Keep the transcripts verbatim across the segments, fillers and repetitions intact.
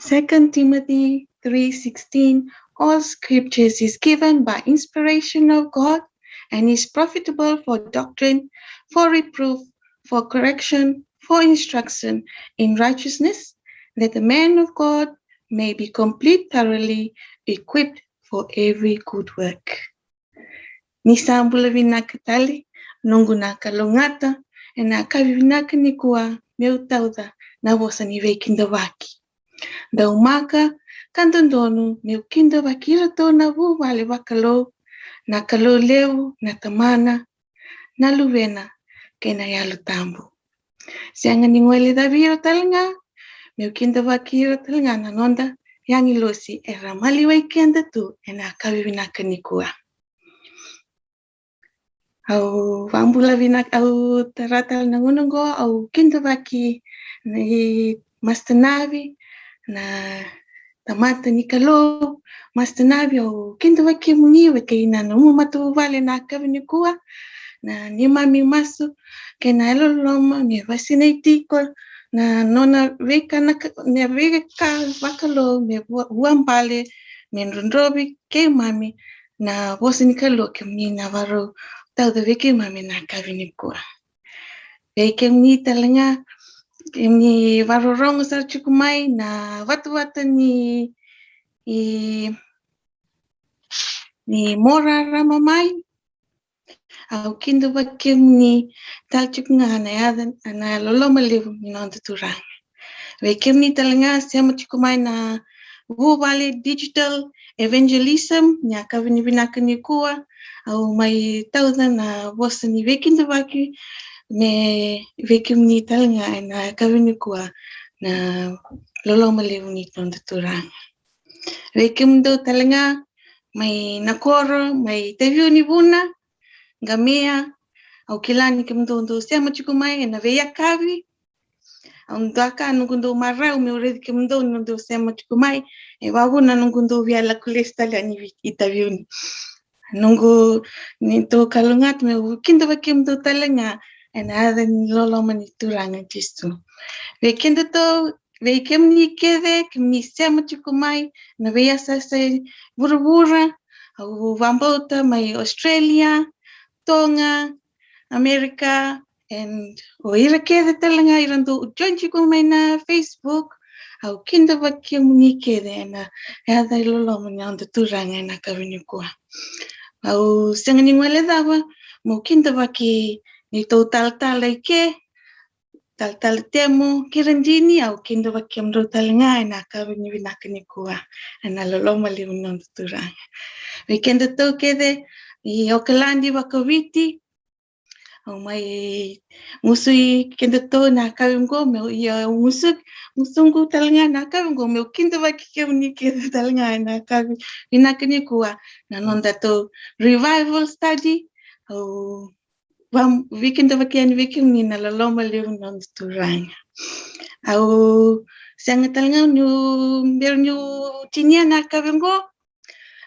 Second Timothy three sixteen, all scriptures is given by inspiration of God and is profitable for doctrine, for reproof, for correction, for instruction in righteousness, that the man of God may be complete, thoroughly equipped for every good work. Ni sa bula vinaka tale noqu na kalougata ena yakavi vinaka nikua, meu tauca na vosa ni veikidavaki. Daumaka ka dodonu meu kidavaki iratou na vuvale vakalou, na Kalou levu, na Tamana, na Luvena kei na Yalo Tabu. Sega ni guilecavi ira tale ga, meu kidavaki ira tale ga na noda agilosi era maliwai keda tu ena yakavi vinaka nikua. Au vakabula vinaka, au tara tale na gauna oqo, au kidavaki na i Master Navi, na tamata ni Kalou, Master Navi, au kidavaki kemuni vata kei na nomu matavuvale ena yakavi nikua, na neimami masu kei na yalololoma me vakasinaiti iko na nona veika na ka-, na veika vakalou me vua-, vuabale, me drodrovi keimami na vosa ni Kalou kemuni na vakarau tauca vei keimami ena yakavi nikua. Vei kemuni tale ga, kemuni vakarorogo sara tiko mai na vatavata ni, i, ni Morarama mai, au kidavaki kemuni tale tiko ga ena yaca, ena loloma levu ni noda Turaga. Vei kemuni tale ga sema tiko mai na vuvale digital evangelism ena yakavi ni vinaka nikua, au mai tauca na vosa ni veikidavaki me vei kemuni tale ga ena yakavi nikua, na loloma levu ni noda Turaga. Vei kemudou tale ga mai na koro, mai Taveuni, Vuna, Qamea, au kila ni kemudou dou sema tiko mai ena veiyakavi. Au dua ka noqu dau marau meu raici kemudou ni dou sema tiko mai. E vavuna noqu dau via lako lesu tale yani i Taveuni. Noqu ni dau kalougata meu kidavaki kemudou tale ga ena yaca ni loloma ni Turaga Jisu. Vei kedatou, vei kemuni kece kemuni sema tiko mai na veiyasayasa i vuravura, au vakabauta mai Australia, Toga, America, and o ira kece tale ga ira dau join tiko mai na Facebook, au kidavaki kemuni kece ena yaca i loloma ni noda Turaga ena yakavi nikua. Au sega ni guilecava meu kidavaki neitou talatala i ke, talatala Temo kei Radini, au kidavaki kemudrau tale ga ena yakavi ni vinaka nikua ena loloma levu ni noda Turaga. Vei kedatou kece i Okaladi vakaviti, au mai gusui kedatou ena yakavi oqo, meu ia gusu, gusuqu tale ga ena yakavi oqo meu kidavaki kemuni kece tale ga ena yakavi vinaka nikua na nodatou revival study. Au va-, veikidavaki yani vei kemuni na loloma levu ni noda Turaga. Au sega tale ga niu bera niu tinia na yakavi oqo.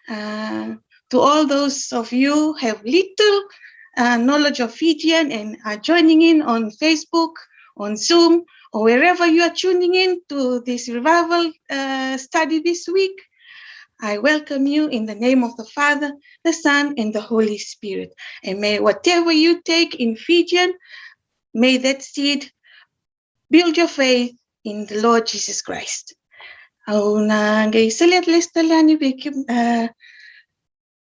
Uh, to all those of you have little, uh, knowledge of Fijian and are joining in on Facebook, on Zoom, or wherever you are tuning in to this revival, uh, study this week, I welcome you in the name of the Father, the Son, and the Holy Spirit. And may whatever you take in Fijian, may that seed build your faith in the Lord Jesus Christ. Au na qai solia lesu tale yani vei ke-, ah,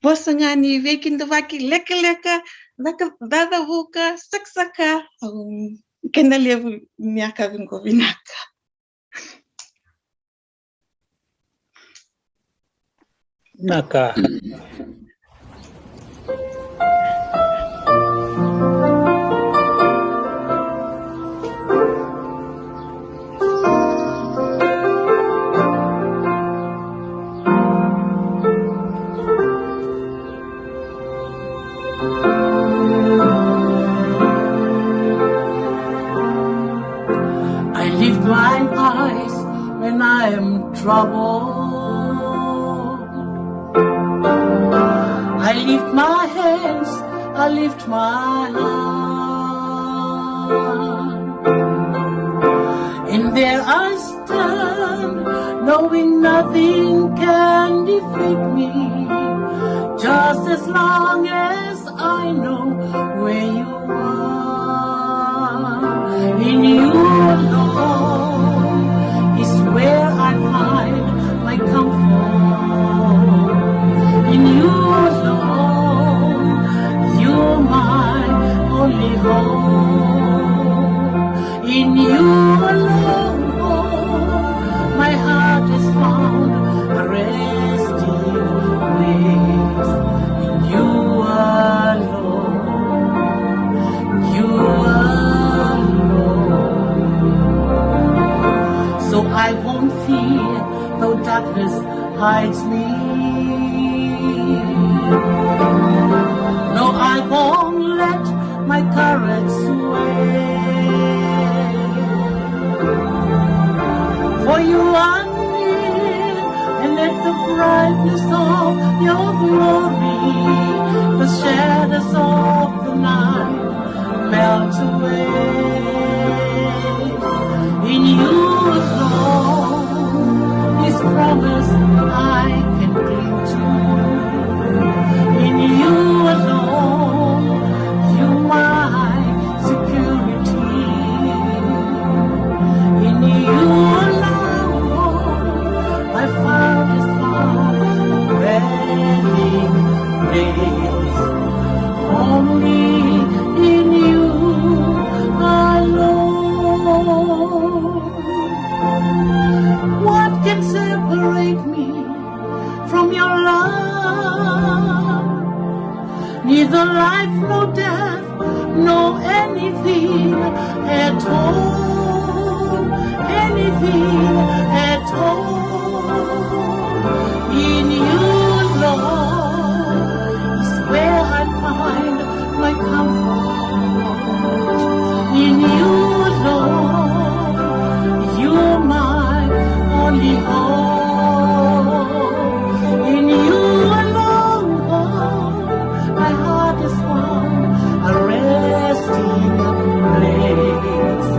vosa ga ni veikidavaki lekaleka, caka-, cacavuka, sakasaka, au, keda levu ni yakavi oqo vinaka. Vinaka. I lift my eyes when I am troubled. I lift my hands, I lift my heart. And there I stand, knowing nothing can defeat me. Just as long as I know where you are. In you alone is where I find my comfort. In you alone, you're my only hope. In you alone, my heart has found a resting place. In you alone, you alone. So I won't fear though darkness hides me. No, I won't let my courage sway. For you are near, and let the brightness of your glory, the shadows of the night, melt away. In you alone, this promise I can cling to. In you alone, you my security. In you alone, I found this found dwelling place. Only in you alone. What can separate me from your love? Neither life nor death, nor anything at all, anything at all. In you, Lord, is where I find my comfort. In you, Lord, you're my only hope. In you alone, my heart has found a resting place.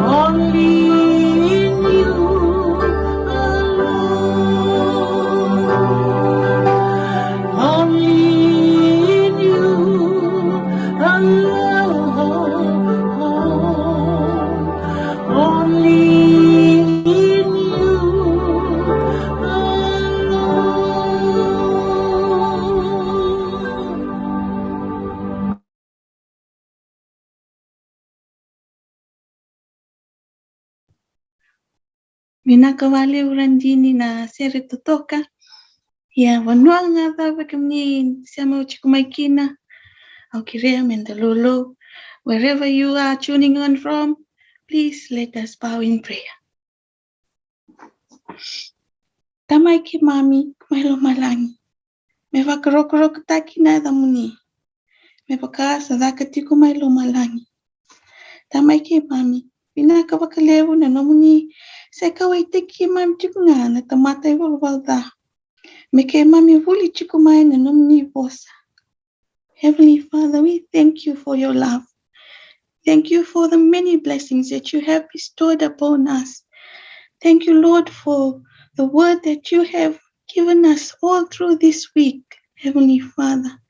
Only in you alone, only in you alone, only in you alone. Vinaka vakalevu Radini na sere totoka. Ia, vanua ga cava kemuni sema tiko mai kina, au kerea meda lolou. Wherever you are tuning on from, please let us bow in prayer. Tamai keimami mai lomalagi, me vakarokorokotaki na yacamuni, me vaka sa caka tiko mai lomalagi. Tamai keimami, vinaka vakalevu na nomuni sa kauwaitaki keimami tiko ga na tamata ivalavala ca, me keimami vuli tiko mai na nomuni vosa. Heavenly Father, we thank you for your love. Thank you for the many blessings that you have bestowed upon us. Thank you, Lord, for the word that you have given us all through this week, Heavenly Father.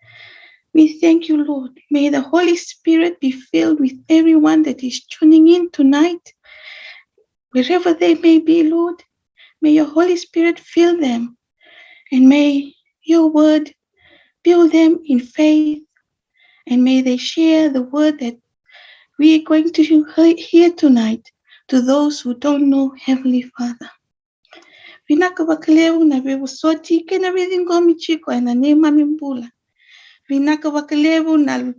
We thank you, Lord. May the Holy Spirit be filled with everyone that is tuning in tonight, wherever they may be, Lord. May your Holy Spirit fill them, and may your word build them in faith, and may they share the word that we are going to he-, hear tonight to those who don't know, Heavenly Father. Vinaka vakalevu na veivosoti kei na veiciqomi tiko ena neimami bula. Vinaka vakalevu na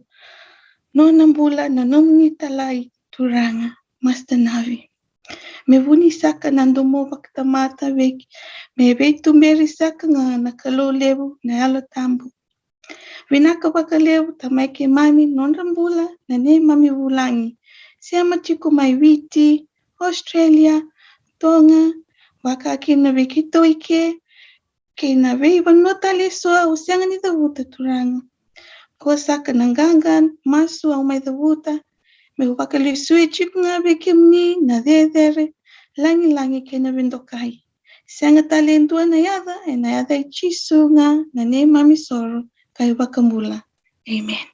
nona bula na nomuni talai Turaga Master Navi. Me vuni saka na domo vakatamata vei, me veituberi saka ga na Kalou levu na Yalo Tabu. Vinaka vakalevu tamai keimami nodra bula na neimami vulagi. Sema tiko mai Viti, Australia, Toga, vaka kina vei keitou i ke, kei na veivanua tale eso au sega ni cavuta Turaga. Ko saka na qaqa masu au mai cavuta, meu vakalesui tiko ga vei kemuni na cecere, lagilagi kei na veidokai. Sega tale e dua na yaca, ena yaca i Jisu ga na neimami soro ka iVakabula. Amen.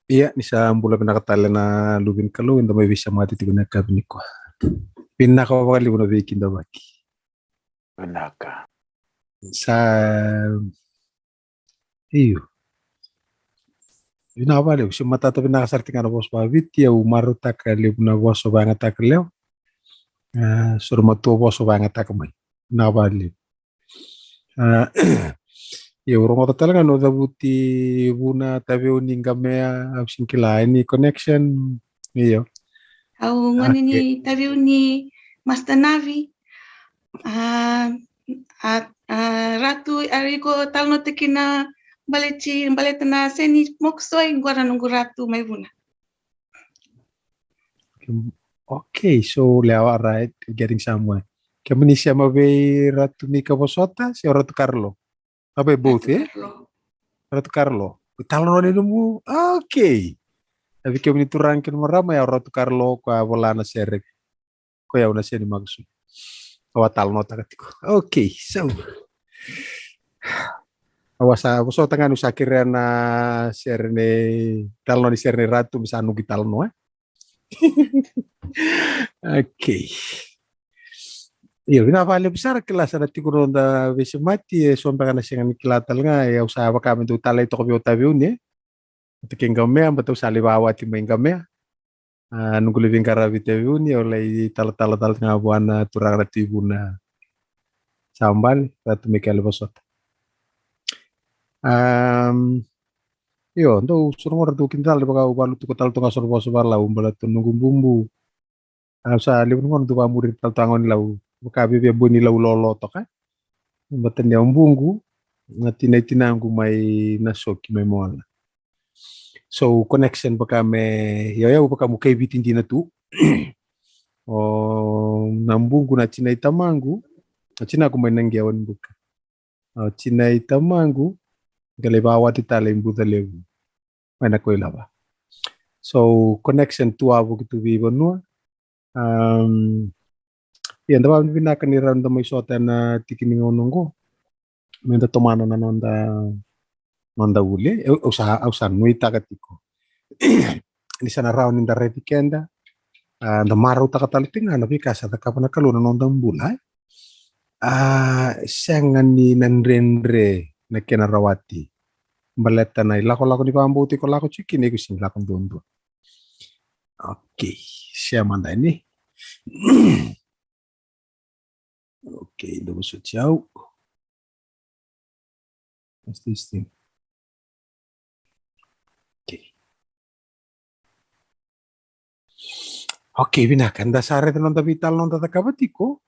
Ia, ni sa bula vinaka tale na luve ni Kalou, eda mai veisemati tiko na yakavi nikua. Vinaka vakalevu na veikidavaki. Vinaka. Sa, io. Vinaka vakalevu, se matata vinaka sara tiko ga na vosa vakaviti, au marautaka levu na vosa vakayagataka lewa. A, so na matua vosa vakayagataka mai. Vinaka vakalevu. A, io, au rogoca tale ga ni o cavuti Vuna Taveuni Qamea, au sega ni kila, any connection? Io. Au gone ni Taveuni Master Navi. A, a, a, Ratu, a, iko talanoataki na baleti, baleta na sega ni mokusoi, qo na noqu Ratu mai Vuna. Okay, so lewa, right, getting somewhere. Kemuni sema vei Ratu Mika vosota, se o Ratu Carlo? A, vei both, e? Ratu Carlo. Ratu Carlo. Ko talanoa ni nomu, okay. A, vei kemuni turaga kei na marama, ya o Ratu Carlo, ko a vola na sere. Ko yau na sere ni makusu. Au a talanoataka tiko. Okay, so. Au a sa, vosota ga niu sa kerea na sere ni, talanoa ni sere ni Ratu, me sa noqu italanoa, e? Okay. Io, vinaka vakalevu sara, kila sa na tiko na noda veisemati, e so beka na sega ni kila tale ga, e au sa vaka me dau talai toka vei au Taveuni, e. Vata kei Qamea, baleta au sa lai vakawati mai Qamea. A, noqu lai veiqaravi Taveuni, au lai talatala tale ga vua na turaga na Tui Vuna. Sa bale, Ratu Mikaele vosota. Am, io, dou so na gauna dou kidacala vaka au valutuka tale toka ga so na vosa vakaLau, baleta noqu bubu. Au sa levu na gauna dou vakamuri tale toka ga ni Lau, vaka vevia boi ni Lau lolo toka. Baleta ni au buqu, na tina i tinaqu mai Nasoki, mai Moala. So, connection vaka me, io, io, vaka mo kai Viti dina tu. O, na buqu na tina i tamaqu, na tinaqu mai Naqewa ni Buka. A, tina i tamaqu, qai lai vakawati tale i Bucalevu. Mai Nakoilava. So, connection tu a vuki tu veivanua. Am, ia, da vakavinaka ni rawa ni da mai sota ena tiki ni gauna oqo. Me da tomana na noda, noda ule. Au, au sa, au sa nuitaka tiko. Ni sa na rawa ni da raici keda. A, da marautaka tale tiko ga na veika sa cakava na Kalou na noda bula, e. A, sega ni na dredre na kena rawati. Baleta na ilakolako ni vakabauta iko lako tiko kina, iko sega ni lako duadua. Okay, share mada yani. Okay, dou vosoti au. What's this thing? Okay. Okay, vinaka. Da sa raica na noda veitalanoa da cakava tiko.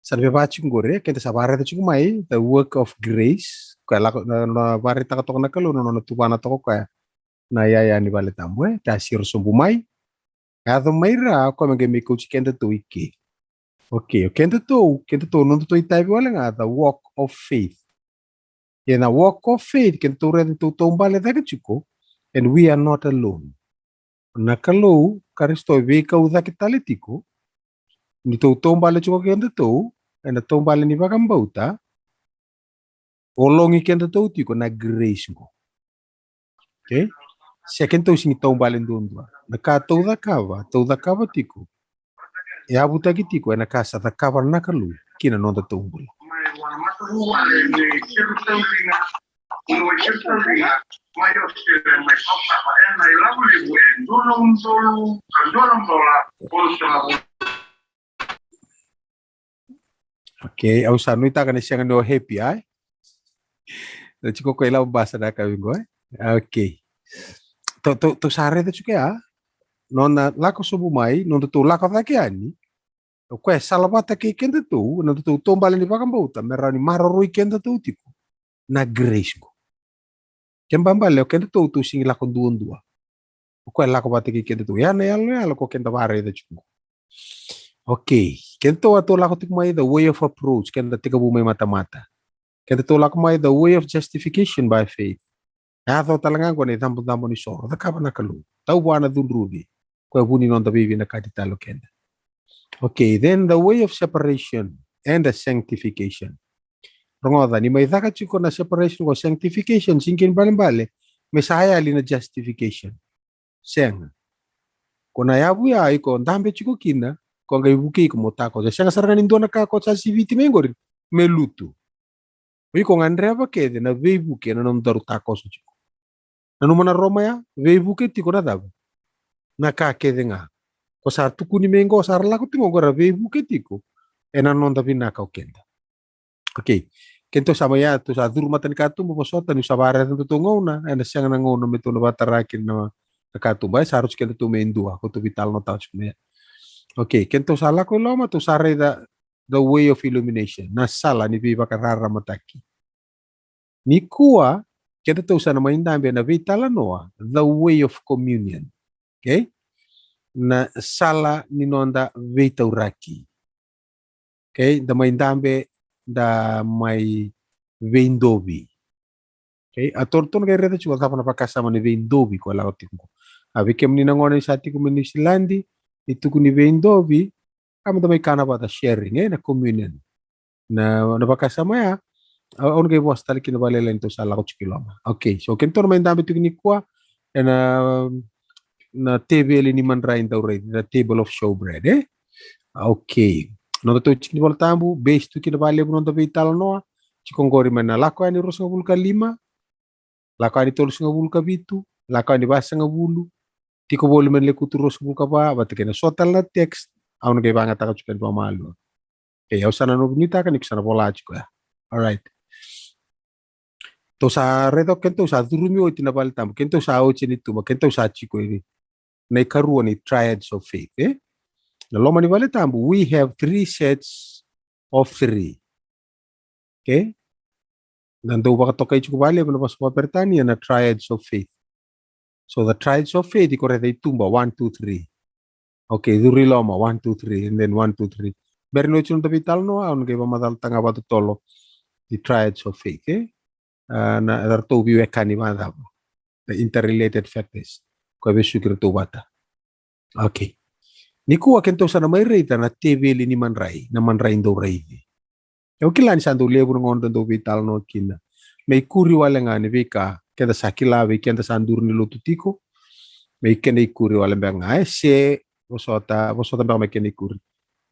Sa na veivaci qori, keda sa vakaraica tiko mai, the work of grace. Koya lako, na, na vakaraitaka toka na Kalou, na nona tuvana toka koya na iyaya ni vale tabu, e, ka siro sobu mai. Ka yaco mai ra, koya me qai mai kauti kedatou i ke. Okay, o kedatou, kedatou, nodatou itavi wale ga, the walk of faith. Ia na walk of faith, kedatou raica ni tou taubale cake tiko, and we are not alone. Na Kalou, Karisito, e veikau cake tale tiko, ni tou taubale tiko kedatou, ena taubale ni vakabauta, ologi kedatou tiko na grace qo. Okay? Se kedatou sigi taubale duadua. Na ka tou cakava, tou cakava tiko. E yavutaki tiko ena ka sa cakava na Kalou ki na nodatou bula. Okay, au sa nuitaka ni sega ni o happy, ai? Na tiko ko i lava basa na ka vei qo, e? Okay. Tou, tou, tou sa raica tiko ya. Nona lako sobu mai, nodatou lako cake yani. O koya e salavata kei kedatou, nodatou taubale ni vakabauta, me rawa ni maroroi kedatou tiko na grace qo. Ke babale, o kedatou tou sigi lako duadua. O koya e lako vata kei kedatou. Ya na yaloyalo ko keda varaica tiko qo. Okay, kedatou a tou lako tiko mai the way of approach, keda tekivu mai matamata. Kedatou lako mai the way of justification by faith. Yaco tale ga qo na icabocabo ni soro, cakava na Kalou. Tau vua na cudruvi. Koya vu ni noda veivinakati tale o keda. Okay, then the way of separation and the sanctification. Rogoca, ni mai caka tiko na separation ko sanctification, sigi kena ibalebale me sa yali na justification. Sega. Ko na yavu ya iko dabe tiko kina, ko qai vukei iko mo takoso. Sega sara ga ni dua na ka ko sa siviti mai qori me lutu. O iko gadreva kece na veivuke na nodaru takoso tiko. Nanuma na Roma ya, veivuke tiko na cava? Na ka kece ga. Ko sa tukuni mai qo, sa ra lako tiko qo, ra veivuke tiko ena noda vinaka o keda. Okay. Kedatou sa mai ya, tou sa curu mata ni katuba, vosota, niu sa vakaraica datou gauna, ena sega na gauna me tou na vakatara kina na, na katuba, e sa rauti kedatou me dua, ko tou veitalanoataka tiko mai ya. Okay, kedatou sa lako i loma, tou sa raica the way of illumination, na sala ni veivakararamataki. Nikua, kedatou sa na mai dabe na veitalanoa, the way of communion. Okay? Na sala ni noda veitauraki. Okay? Da mai dabe, da mai veidovi. Okay? A tou, tou na qai raica tiko cava na vakasama ni veidovi ko e lako tiko qo. A vei kemuni na gone ni sa tiko mai Niusiladi, ni tukuni veidovi, ka meda mai kana vata, sharing, e, na communion. Na, na vakasama ya, au, au na qai vosa tale kina vakalailai ni tou sa lako tiko i loma. Okay, so kedatou na mai dabe tiko nikua, ena, na teveli ni madrai dauraici, the table of showbread, e? Okay. Nodatou tiki ni Vola Tabu, base tu kina vakalevu noda veitalanoa, tiko qori mai na Lako Yani ruasagavulu ka lima, Lako Yani tolusagavulu ka vitu, Lako Yani vasagavulu, tiko voli mai na Lekutu ruasagavulu ka va, vata kei na so tale na text, au na qai vagataka tiko yani vakamalua. E, au sa na nuitaka ni ko sa na vola tiko ya. Alright. Tou sa raica, kedatou sa curumi oti na vale tabu, kedatou sa oti yani tuba, kedatou sa tiko yani na ikarua ni triads of faith, e? Na loma ni vale tabu, we have three sets of three. Okay? Na dau vakatokai tiko vakalevu na vosa vakaperitania na triads of faith. So the triads of faith, iko raica i tuba, one, two, three. Okay, curu i loma, one, two, three, and then one, two, three. Bera ni oti noda veitalanoa, au na qai vakamacalataka ga vakatotolo the triads of faith, e? A, na ratou veiwekani vakacava, the interrelated factors, ko e vesuki ratou vata. Okay. Nikua kedatou sa na mai raica na teveli ni madrai, na madrai dauraici. Au kila ni sa dau levu na gauna da dau veitalanoa kina. Me ikuri wale ga ni veika keda sa kila vei keda sa duru ni lotu tiko. Me kena ikuri wale beka ga, e, se vosota, vosota beka me kena ikuri.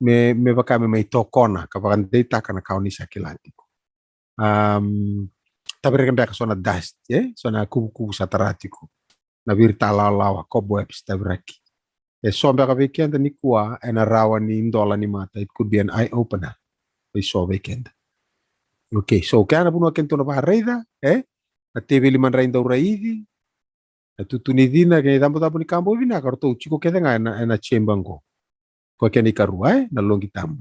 Me, me vaka me mai tokona ka vakadeitaka na ka o ni sa kila tiko. Um, taviraki beka so na dust, e? So na kuvukuvu sa tara tiko. Na viri talawalawa, cobwebs, taviraki. E so beka vei keda nikua, ena rawa ni dola ni mata, it could be an eye opener. E so vei keda. Okay, so kena vanua kedatou na vakaraica, e? Na teveli madrai dauraici, na tutu ni cina, kei na icabocabo ni ka bau vinaka, ratou tiko kece ga ena, ena chamber qo. Ko kena ikarua, e? Na loqi tabu.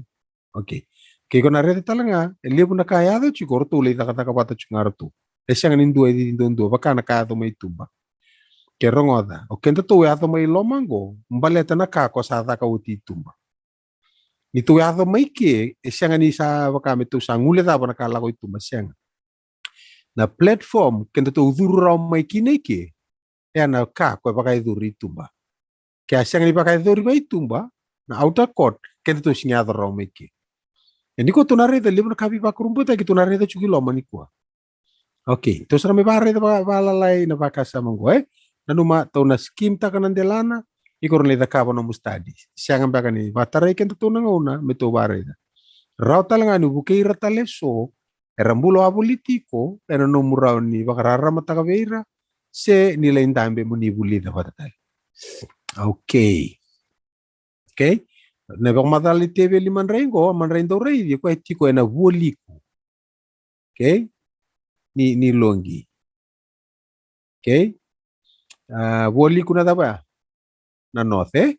Okay. Ke iko na raica tale ga, e levu na ka yaco tiko, ratou lai cakacaka vata tiko ga ratou. E sega ni dua e cici duadua, vaka na ka yaco mai tuba. Ke rogoca, o kedatou yaco mai loma qo, baleta na ka ko sa caka oti i tuba. Ni tou yaco mai ke, e sega ni sa vaka me tou sa guilecava na ka lako i tuba, sega. Na platform kedatou curu rawa mai kina i ke, e na ka ko e vakayacori i tuba. Ke a sega ni vakayacori mai tuba, na outer court, kedatou sega ni yaco rawa mai ke. E ni ko tou na raica levu na ka veivakurabuitaki tou na raica tiko i loma nikua. Okay, tou sa na mai vakaraica va, valalai na vakasama qo, e? nanuma tou na skim taka na delana, iko rawa ni cakava nomu study. Sega beka ni vakatarai kedatou na gauna me tou vakaraica. Rawa tale ga ni vukei ira tale eso era bula wavoliti iko ena nomu rawa ni vakararamataka vei ira, se ni lai dabe mo ni vulica vata tale. Okay. Okay? Na vakamacala ni teveli madrai qo, madrai dauraici, koya e tiko ena vualiku. Okay? Ni, ni loqi. Okay? A, vualiku na cava ya? Na north, e?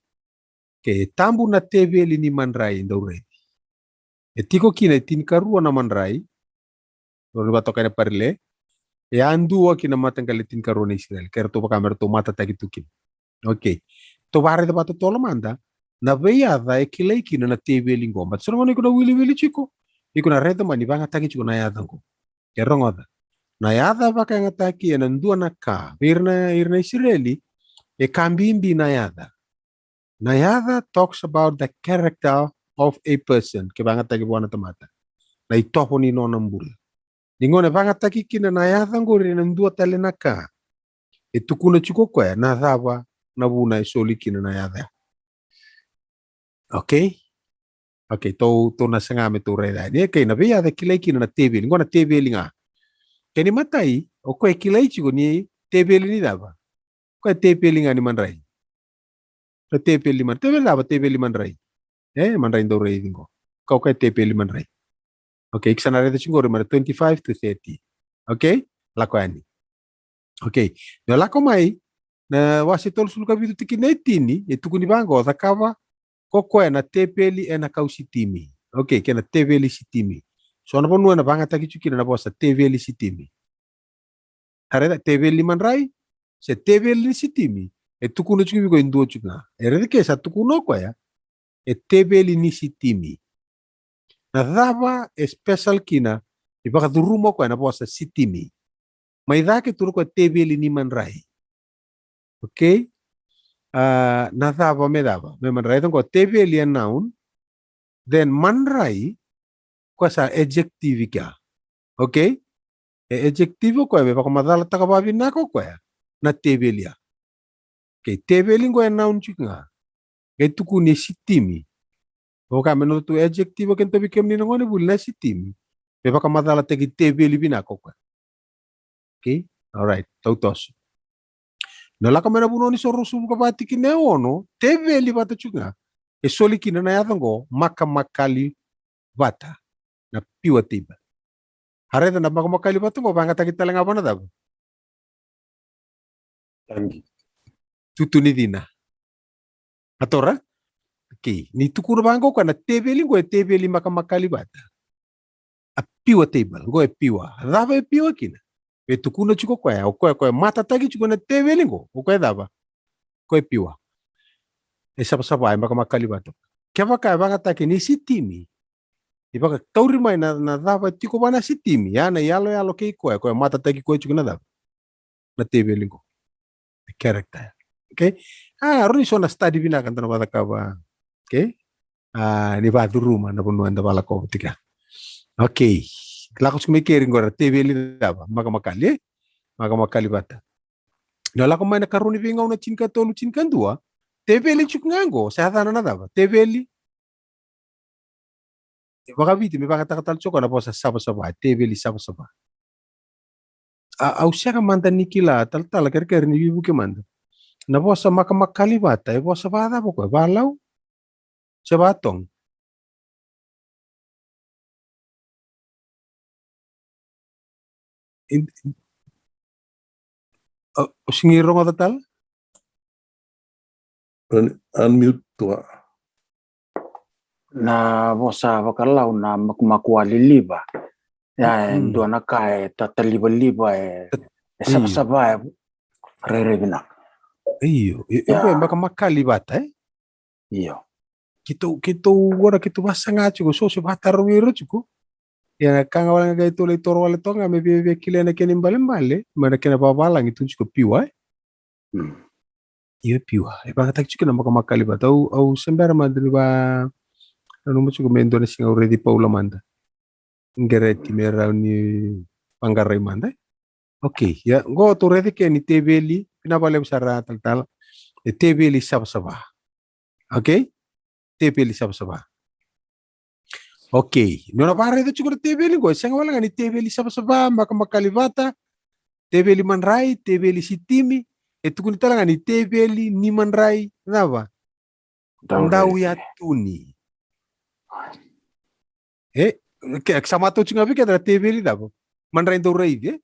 Okay, e tabu na teveli ni madrai dauraici. E tiko kina e tinikarua na madrai, rawa ni vakatokai na Parile, e a dua ki na mataqali tinikarua na Isireli, ke ratou vaka me ratou matataki tu kina. Okay. Tou vakaraica vakatotolo mada na veiyaca e kilai kina na teveli qo. Baleta so na gauna iko na wiliwili tiko, iko na raica mai ni vakayagataki tiko na yaca qo. Ke rogoca. Na yaca e vakayagataki ena dua na ka. Vei ira na, ira na Isireli, e ka bibi na yaca. Na yaca talks about the character of a person. Ke vakayagataki vua na tamata. Na itovo ni nona bula. Ni gauna e vakayagataki kina na yaca qori ena dua tale na ka, e tukuna tiko o koya na cava na vuna e soli kina na yaca ya. Okay? Okay, tou, tou na saga me tou raica yani. Okay, na veiyaca e kilai kina na teveli. Qo na teveli ga. Kena imatai, o koya e kilai tiko ni teveli ni cava? Koya e teveli ga ni madrai. Koya e teveli madrai. Teveli cava? Teveli madrai. E, madrai dauraici qo. Koya, koya e teveli madrai. Okay, iko sa na raica tiko qori mai na twenty-five to thirty. Okay? Lako yani. Okay. Me lako mai na wase tolusagavulu ka vitu tikina e tini, e tukuni vaqo, cakava ko koya na teveli ena kau Sitimi. Okay, kei na teveli Sitimi. So na vanua ena vakayagataki tiko kina na vosa teveli Sitimi. A raica, teveli ni madrai se teveli ni Sitimi, e tukuna tiko vei iko e dua tiko ga. E raica ke sa tukuna o koya e teveli ni Sitimi. Na cava e special kina ni vakacuruma o koya na vosa Sitimi? Mai cake tu na koya teveli ni madrai. Okay? A, na cava me cava? Me madrai, qo teveli e noun, then madrai, koya sa adjective kea. Okay? E adjective o koya me vakamacalataka vakavinaka o koya na teveli ya. Okay, teveli qo e noun tiko ga. Qai tukuni e Sitimi. Vaka me noda tu adjective o keda tu vei kemuni na gone vuli na Sitimi. Me vakamacalataki teveli vinaka o koya. Okay? Alright, tau toso. Na lako mai na vanua ni so ruasagavulu ka va tikina e ono, teveli vata tiko ga. E soli kina na yaca qo, makamakali vata. Na pure table. A raica na makamakali vata qo, vakayagataki tale ga vua na cava? Tagi. Tutu ni cina. A tora? Okay. Ni tukuna vaqo koya na teveli qo e teveli makamakali vata. A pure table, qo e pure. A cava e pure kina? E tukuna tiko koya, o koya, koya matataki tiko na teveli qo, o koya cava? Koya e pure. E savasava, e makamakali vata. Kevaka e vakayagataki ni Sitimi, e vakatauri mai na, na cava tiko vua na Sitimi, ya na iyaloyalo kei koya, koya matataki koya tiko na cava? Na teveli qo. The character. Okay? A, rawa ni so na study vinaka da na vakacakava. Okay? A, ni vakacuruma na vanua eda vakalakova tiko ya. Okay. Lako tiko mai keri qo na teveli cava? Makamakali, e? Makamakali vata. Na lako mai na karua ni Veigauna tinikatolu, tinikadua. Teveli tiko ga qo, sa yacana na cava? Teveli. E vakaviti me vakayagataka tale tiko na vosa savasava, teveli savasava. A, au sega mada ni kila, talatala, kerekere ni veivuke mada. Na vosa makamakali vata, e vosa vacava koya, vaLau? Se vaToga? In-, in-, o, o sega ni rogoca tale? Un-, unmute tua. Na vosa vakaLau na makumaku a liliva. Ya, e dua na ka e tatalivaliva, e, e savasava, e rairai vinaka. Io, e, e, ya, e makamakali vata, e? Io. Keitou, keitou, agora keitou vasaga tiko, so se vakatarogi ira tiko. Ia na ka ga wale ga keitou lai toro wale toka ga me via, via kilai na kena ibalebale, mai na kena vavalagi tu tiko pure, e? Mm. Io, pure. E vakayagataki tiko na makamakali vata. Au, au se bera mada ni va, nanuma tiko me dua na siga au raici Paula mada. Qereti me rawa ni vaqarai mada, e? Okay, ia, qo tou raica ke ni teveli, vinaka vakalevu sara talatala. E teveli savasava. Okay? Teveli savasava. Okay. Ni o na vakaraica tiko na teveli qo, e sega wale ga ni teveli savasava, makamakali vata, teveli madrai, teveli sitimi, e tukuni tale ga ni teveli ni madrai cava? Dau raici. Dauyatuni. E, ke, sa matau tiko ga vei keda na teveli cava? Madrai dauraici, e?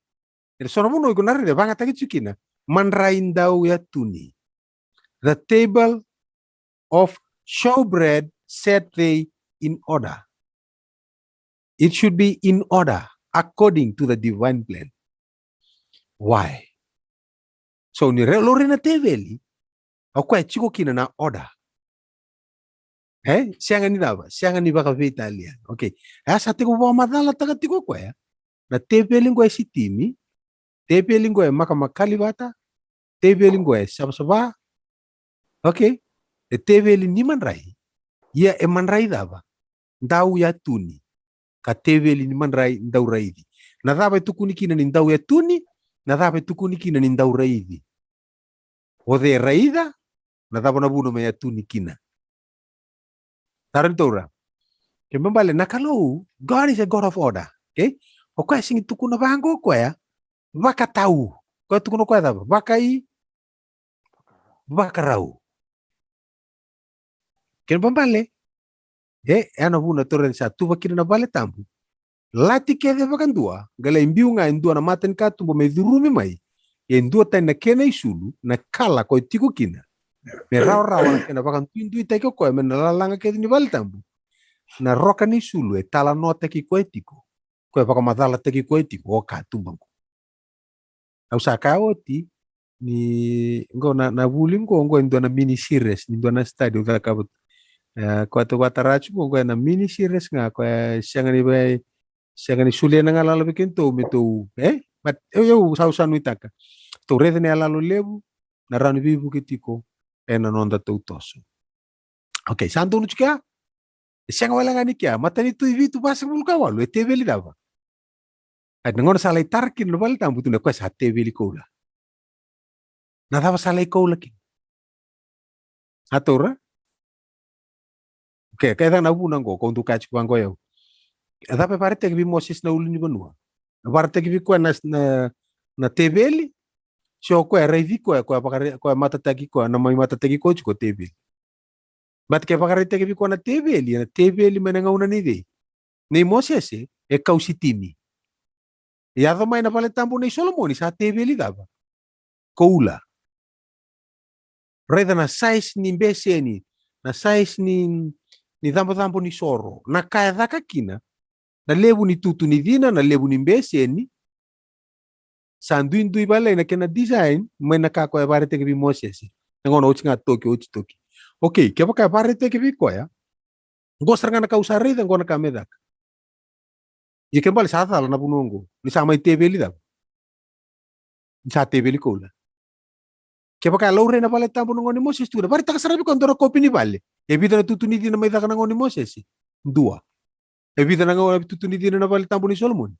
E so na vanua iko na raica, e vagataki tiko kina. Madrai dauyatuni. The table of showbread set they in order. It should be in order according to the divine plan. Why? So ni re, laurai na teveli, o koya e tiko kina na order. E? Sega ni cava, sega ni vakaveitalia. Okay. E a sa tiko vakamacalataka tiko o koya. Na teveli qo e sitimi, teveli qo e makamakali vata, teveli qo e savasava. Okay. E teveli ni madrai. Ia e madrai cava? Dauyatuni. Ka teveli ni madrai dauraici. Na cava e tukuni kina ni dauyatuni? Na cava e tukuni kina ni dauraici? O cei e raica? Na cava na vuna me yatuni kina? Taro ni taura. Ke me bale na Kalou, God is a God of order. Okay? O koya sigi tukuna vaqo o koya, vakatau. Koya tukuna o koya cava? Vakai, vakarau. Kena babale. E, e na vuna taura ni sa tuva kina na vale tabu. Lati kece vakadua, qai lai biu ga e dua na mata ni katuba me curumi mai, e dua tani na kena isulu, na kala ko e tiko kina. Me rawarawa na kena vakaduiduitaki o koya, me na lalaga kece ni vale tabu. Na roka ni isulu, e talanoataki koya tiko. Koya vakamacalataki koya tiko, o katuba qo. Au sa kaya oti, ni qo na, na vuli qo, qo e dua na mini series, ni dua na study au cakava tu. E, koya tou vatara tiko qo, qo e na mini series ga, koya e sega ni vei, sega ni solia na galala vei kedatou me tou, e? But, eu, eu, sa, au sa nuitaka. Tou raica na yaloyalo levu, na rawa ni veivuke tiko, e na noda tou toso. Okay, sa donu tiko ya? E sega wale ga ni kea, matanitu e vitu vasagavulu ka walu, e teveli cava? A na gauna sa lai tara kina na vale tabu tu na koya sa teveli koula. Na cava sa lai koula kina? A taura? Okay, ka e cava na vuna qo, ko dou kaya tiko vaqo yau. E cava e varetaki vei Moses na ulu ni vanua? E varetaki vei koya na, na, na teveli, se o koya e raici koya, koya vakare-, koya matataki koya, na mai matataki koya tiko teveli. But ke vakaraitaki vei koya na teveli, na teveli mai na gauna nei cei? Nei Mosese, e kau sitimi. Yaco mai na vale tabu nei Solomoni, sa teveli cava? Koula. Raica na size ni beseni, na size ni, ni cabocabo ni soro, na ka e caka kina, na levu ni tutu ni cina, na levu ni beseni, sa duidui vale na kena design, mai na ka koya e varetaki vei Mosese. Na gauna oti ga toki, oti toki. Okay, kevaka e varetaki vei koya, qo sara ga na ka au sa raica, qo na ka me caka. Ia ke bale sa cala na vanua qo, ni sa mai teveli cava? Ni sa teveli koula. Kevaka e laurai na vale tabu na gauna nei Mosese, tukuna, varetaka sara vei koya dua na kopi ni vale. E vica na tutu ni cina mai caka na gauna nei Mosese? Dua. E vica na gauna tutu ni cina na vale tabu nei Solomoni?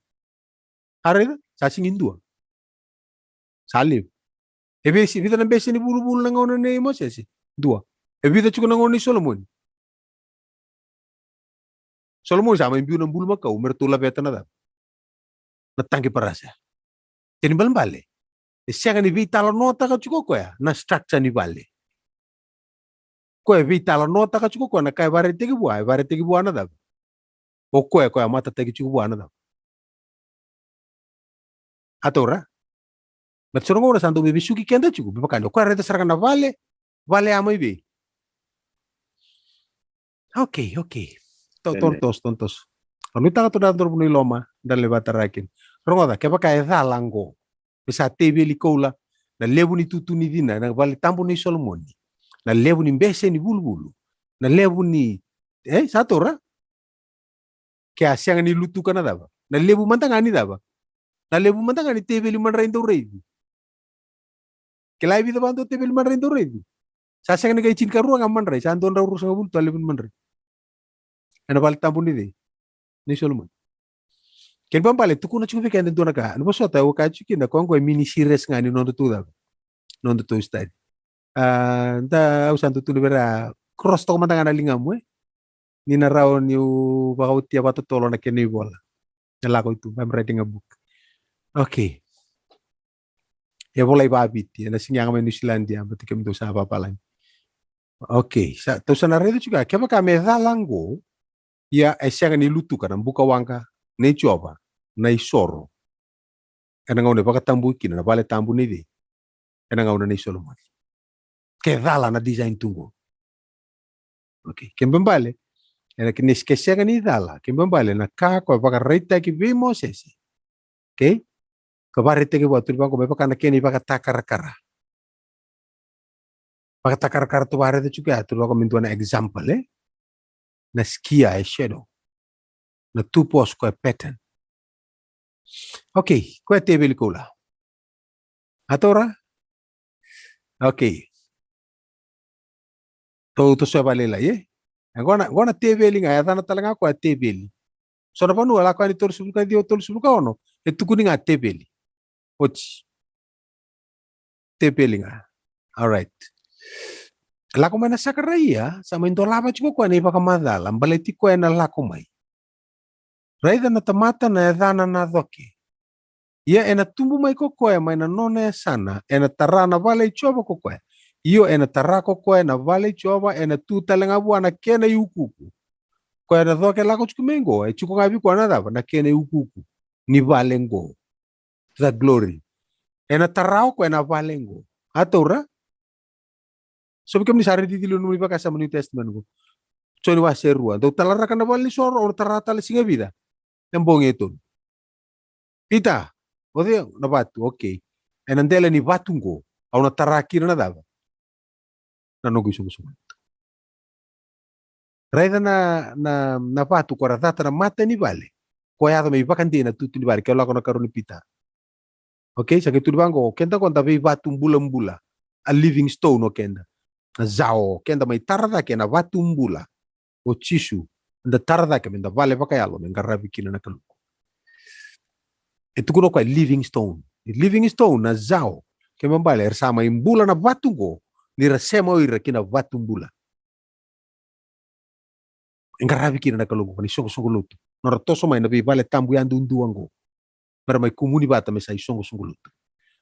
A raica, sa sigi dua. Sa levu. E vei si, vica na beseni vuluvulu na gauna nei Mosese? Dua. E vica tiko na gauna nei Solomoni? Solomoni sa mai biu na bulumakau me ratou laveta na cava? Na taqi parasa. Kena ibalebale, e sega ni veitalanoataka tiko o koya na structure ni vale. Koya e veitalanoataka tiko o koya na ka e varetaki vua, e varetaki vua na cava? O koya, koya matataki tiko vua na cava? A taura? But so na gauna sa dau me vesuki keda tiko, me vaka ni o koya raica sara ga na vale, vale a mai vei? Okay, okay. To, to, Amen. Toso, to, toso. O nuitaka tu na dorovu ni loma, da le vatara kina. Rogoca, kevaka e cala qo, me sa teveli koula, na levu ni tutu ni cina na vale tabu nei Solomoni, na levu ni beseni vuluvulu, na levu ni, e, sa taura? Ke a sega ni lutuka na cava? Na levu mada ga ni cava? Na levu mada ga ni teveli madrai dauraici. Kila e vica vakadua teveli madrai dauraici? Sa sega ni qai tinikarua ga madrai, sa dua na drau ruasagavulu tu a levu ni madrai. E na vale tabu ni cei? Nei Solomoni. Kena ibalebale, tukuna tiko vei keda e dua na ka. Ni vosota, au kaya tiko kina, koya qo e mini series ga ni noda tu cava? nodatou study. A, da, au sa dau tukuna vei ira, cross toka mada ga na ligamu, e. Ni na rawa niu vakaotia vakatotolo na kena ivola. Na lako i tuba, I'm writing a book. Okay. E volai vaviti, ena sega ni yaga mai Niusiladi, a, baleta kemudou sa vapalagi. Okay, sa, tou sa na raica tiko ga, kevaka me cala qo, ia e sega ni lutuka na buka waqa nei Jiova na isoro. Ena gauna e vakatabui kina na vale tabu nei cei? Ena gauna nei Solomoni. Ke cala na design tu qo. Okay, kena ibalebale, ena ke, ni ke sega ni cala, kena ibalebale na ka ko e vakaraitaki vei Mosese. Okay? Ka vakaraitaki vua, tukuna vaqo, me vaka na kena ivakatakarakara. Vakatakarakara tou vakaraica tiko ya, tukuna vaqo me dua na example, e? Na skia e shadow. Na tupos ko e pattern. Okay, ko e teveli koula. A taura? Okay. Tou toso vakalailai, e? E qo na, qo na teveli ga, e yacana tale ga ko e teveli. So na vanua lako yani tolusagavulu ka ciwa, tolusagavulu ka ono, e tukuni ga teveli. Oti. Teveli ga. All right. Lako mai na Sakaraia, sa mai dolava tiko koya na ivakamacala, baleti koya ena lako mai. Raica na tamata na yacana na coke. Ia ena tubu mai ko koya mai na nona yasana, ena tara na vale i Jiova ko koya. Io, ena tara ko koya na vale i Jiova, ena tu tale ga vua na kena iukuuku. Koya na coke lako tiko mai qo, e tiko ga vei koya na cava? Na kena iukuuku ni vale qo. The glory. Ena tara o koya na vale qo. A taura? So vei kemuni sa raici tiko na nomuni vakasama New Testament qo. Joni wase rua. Dou talaraka na vale ni soro, au na tara tale siga vica? E bogi e tolu. Pita, o cei? Na vatu, okay. Ena dela ni vatu qo, au na tara kina na cava? Na noqu isoqosoqo. Raica na, na, na vatu ko ra cata na mata ni vale. Ko yaco me ivakadei na tutu ni vale, ke lako na karua ni Pita. Okay, sa qai tukuni vaqo, keda qo da veivatu bulabula. A living stone o keda. Na zao, keda mai tara cake na vatu bula. O Jisu, da tara cake me da vale vakayalo, me qaravi kina na Kalou. E tukuna o koya living stone. Living stone, na zao. Kena ibalebale, era sa mai bula na vatu qo, ni ra sema o ira ki na vatu bula. E qaravi kina na Kalou qo, na isoqosoqo lotu. Nodra toso mai na veivale tabu yadudua qo. Me ra mai kumuni vata me sa isoqosoqo lotu.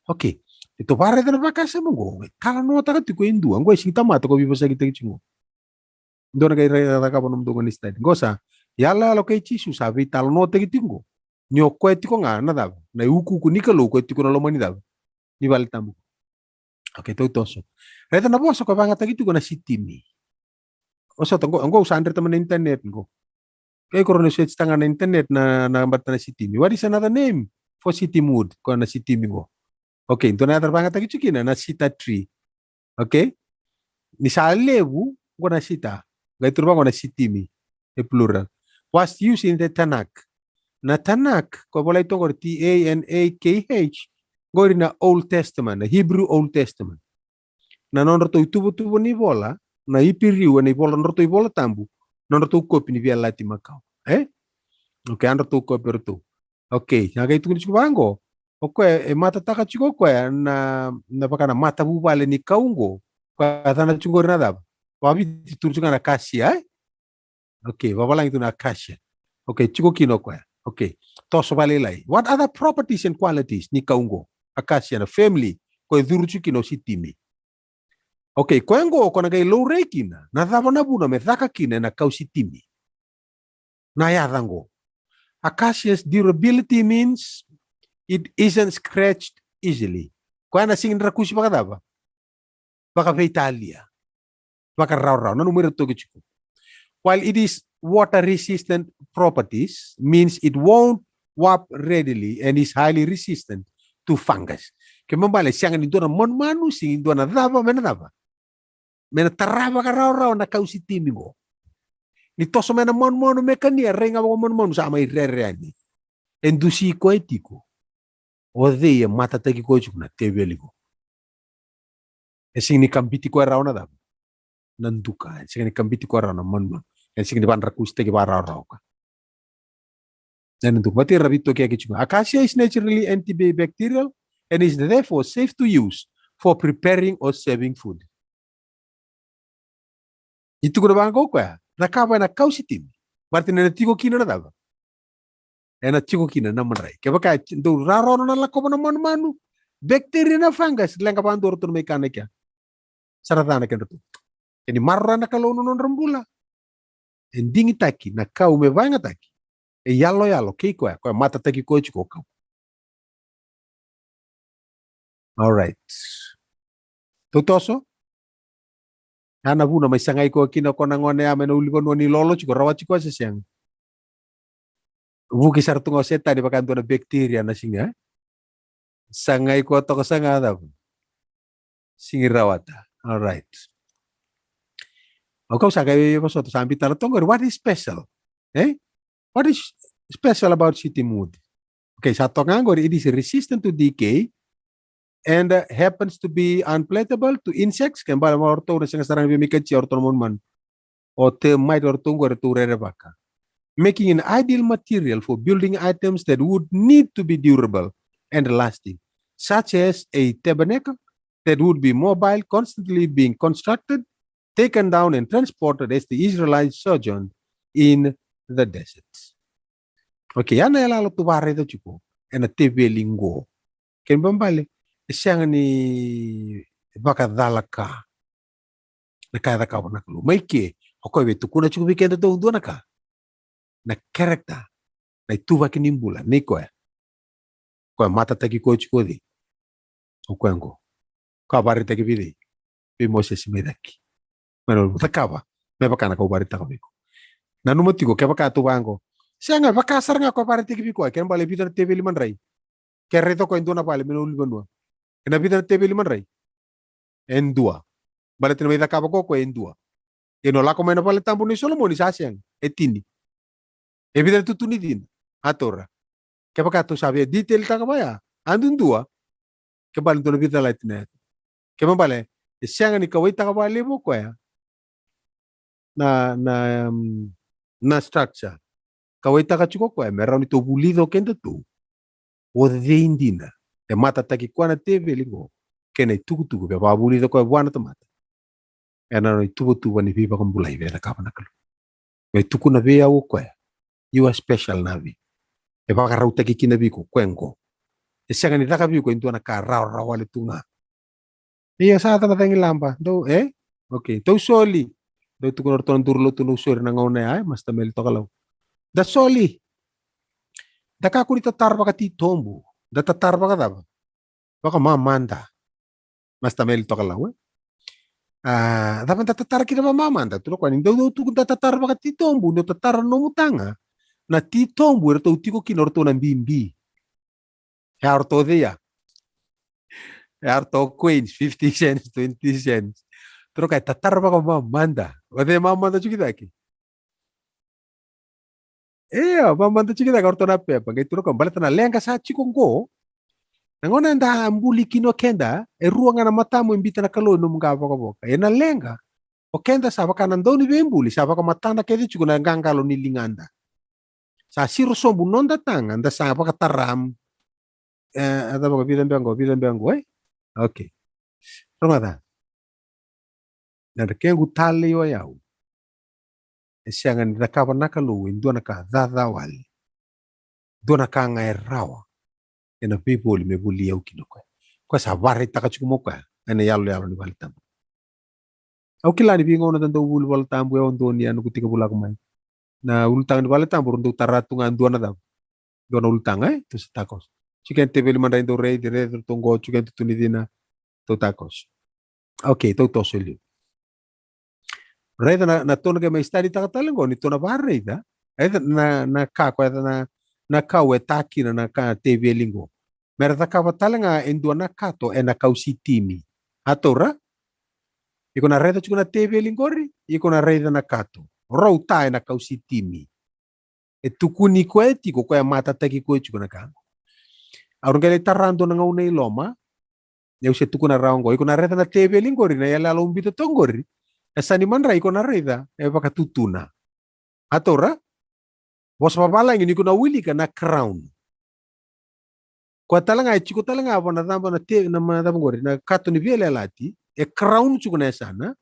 Okay. E tou vakaraica na vakasama qo, e talanoataka tiko e dua. Qo e sega ni tamata ko veivosakitaki tiko qo. Dua na qai rai cakava nomudou ga ni study. Qo sa, yaloyalo kei Jisu sa veitalanoataki tiko qo. Ni o koya tiko ga na cava? Na iukuuku ni Kalou ko e tiko na loma ni cava? Ni vale tabu. Okay, tou toso. Raica na vosa ko vagataki tiko na sitimi. O sota qo, qo au sa dreta mai na internet qo. Kei ko rau na search taga na internet na, na bata na sitimi. What is another name for sitim wood? Ko na sitimi qo. Okay, dua na yaca ra vagataki tiko kina na cedar tree. Okay? Ni sa levu, qo na cedar. Qai tukuna vaqo na sitimi. E plural. Was used in the Tanakh. Na Tanakh, ko volai toka qori T A N A K H, qori na Old Testament, na Hebrew Old Testament. Na nodratou ituvatuva ni vola, na Iperiu, ena ivola, nodratou ivola tabu, nodratou kopi ni Via Latin Makau. E? Okay, a nodratou kopi o ratou. Okay, sa qai tukuni tiko vaqo. O koya, e matataka tiko o koya na, na vaka na matavuvale ni kau qo. Koya yacana tiko qori na cava? Vaviti tukuni tiko ga na kasia, e? Okay, vavalagi tu na acacia. Okay, tiko kina o koya. Okay, toso vakalailai. What other properties and qualities ni kau qo? Acacia na family, ko e curu tiko kina o sitimi. Okay, koya qo ko na qai laurai kina, na cava na vuna me caka kina ena kau sitimi. Na yaca qo. Acacia's durability means it isn't scratched easily. Koya na sega ni drakusi vakacava? Vakaveitalia. Vakarawarawa. Nanuma ira toki tiko. While it is water resistant properties, means it won't warp readily and is highly resistant to fungus. Kena ibalebale, sega ni dua na manumanu, sega ni dua na cava, me na cava? Me na tara vakarawarawa na kau sitimi qo. Ni toso mai na manumanu me kania, rai ga vakamanumanu sa mai rere yani. E dusi koya tiko. O cei e matataki koya tiko? Na teveli qo. E sega ni kabiti koya rawa na cava? Na duka. E sega ni kabiti koya rawa na manumanu. E sega ni vadrakusitaki vakarawarawa koya. Ena duka. Vata ira ra veitokiyaki tiko. Acacia is naturally antibacterial and is therefore safe to use for preparing or serving food. E tukuna vaqo o koya, cakava ena kau sitimi. Baleta ni na tiko kina na cava? Ena tiko kina na madrai. Kevaka e dau rawarawa na lakova na manumanu, bacteria, na fungus, leqa vakadua o ratou na mai kana i kea. Sa ra ca na kedratou. Kena maroroya na Kalou na nodra bula. E digitaki na kau me vakayagataki. E yaloyalo kei koya, koya matataki koya tiko o kau. All right. Tou toso? Ya na vuna mai sagai koya kina o koya na gone ya mai na ulunivanua ni lolo tiko, rawati koya se sega? Vuki sara tu ga o Setani vaka dua na bacteria na siga, e? Sagai koya toka, saga cava? Sigi rawata. All right. O kau sa qai vosota, sa biuta na toka qori, what is special? E? What is special about shittim wood? Okay, sa toka ga qori, it is resistant to decay and, uh, happens to be unpalatable to insects. Kena ibalebale o ratou na sega sara ni via mai katia o ratou na manumanu. O termite, o ratou qori ratou rerevaka. Making an ideal material for building items that would need to be durable and lasting, such as a tabernacle that would be mobile, constantly being constructed, taken down and transported as the Israelites sojourned in the desert. Okay, ya na yaloyalo tou vakaraica tiko ena teveli qo. Kena ibalebale e sega ni vakacalaka na ka e cakava na Kalou. Mai ke, o koya via tukuna tiko vei kedatou dua na ka. Na character, na ituvaki ni bula nei koya. Koya matataki koya tiko o cei? O koya qo. Koya vakaraitaki vei cei? Vei Mosese mai cake. Mai na cakava me vaka na ka au vakaraitaka vei iko. Nanuma tiko, kevaka tou vaqo, sega, vaka sara ga koya vakaraitaki vei koya. Kena ibalebale e vica na teveli madrai? Ke raica o koya e dua na vale mai na ulunivanua, ena vica na teveli madrai? E dua. Baleta ni mai cakava ko koya e dua. Ia ni o lako mai na vale tabu nei Solomoni sa sega, e tini. E vica na itutu ni cina? A, taura. Kevaka tou sa via detail taka vaya, a duadua. Kena ibalebale e dua na vica la e tini. Kena ibalebale e sega ni kauwaitaka vakalevu o koya na, na, um, na structure. Kauwaitaka tiko o koya me rawa ni tou vulica o kedatou o cei dina e matataki koya na teveli qo, kei na itukutuku e vakavulica o koya vua na tamata ena nona ituvatuva ni veivakabulai e cakava na Kalou. Me tukuna vei au o koya, you are special, Navi. E vakarautaki kina vei iko o koya qo. E sega ni caka vei iko e dua na ka rawarawa wale tu ga. Ia sa cagacagi laba, dou, e? Okay, tou soli. Dou tukuna o ratou na duru lotu, dou soli na gauna ya, e, Master Meli Tokalau. Da soli. Da kakua ni tatara vakatitobu. Da tatara vakacava? Vakamamada. Master Meli Tokalau, e? A, cava da tatara kina vakamamada? Tukuna o koya ni dou, dou tukuna da tatara vakatitobu, dou tatara nomu taga. Na titobu eratou tiko kina o ratou na bibi. E a ratou cei ya? E a ratou coins, fifty cents, twenty cents. Tukuna o koya e tatara vakamamada. O cei e mamada tiko i cake? Ia, mamada tiko i cake o ratou na pepa. Qai tukuna o koya, baleta na leqa sa tiko qo. Na gauna eda buli kina o keda, e rua ga na matamu e biuta na Kalou e nomu qavokavoka. Ia na leqa, o keda sa vaka na dauniveibuli, sa vakamatana kece tiko na qaqalo ni ligada. Sa siro sobu noda taga, da sa vakatara. E, a cava, vica beka qo, vica beka qo, e? Okay. Rogoca. Na dra kequ talei o yau. E sega ni cakava na Kalou e dua na ka caca wale. Dua na ka ga e rawa ena veivoli me voli au kina o koya. Koya sa vakaraitaka tiko mai o koya ena iyaloyalo ni vale tabu. Au kila ni veigauna da dau vuli vale tabu, e au dau ni a noqu tekivu lako mai. Na ulutaga ni vale tabu, rau dau tara tu ga dua na cava? Dua na ulutaga, e? Tou sa takoso. Tiko na teveli madrai dau raici, raici ratou qo, tiko na tutu ni cina, tou takoso. Okay, tou toso e liu. Raica na, na tou na qai mai study taka tale qo, ni tou na vakaraica. Raica na, na ka, koya na, na kau e ta kina na ka teveli qo. Me ra cakava tale ga e dua na kato ena kau sitimi. A taura? Iko na raica tiko na teveli qori, iko na raica na kato. Rau ta ena kau sitimi. E tukuni koya tiko, koya matataki koya tiko na ka qo. Au na qai lai tara dua na gauna i loma, au se tukuna rawa qo, iko na raica na teveli qori, na iyaloyalo au biuta toka qori. E sa ni madrai, iko na raica e vakatutuna. A taura? Vosa vavalagi ni ko na wilika na crown. Koya tale ga e tiko tale ga vua na cabo na te, na ma cabo qori, na kato ni veiyalayalati, e crown tiko na yasana,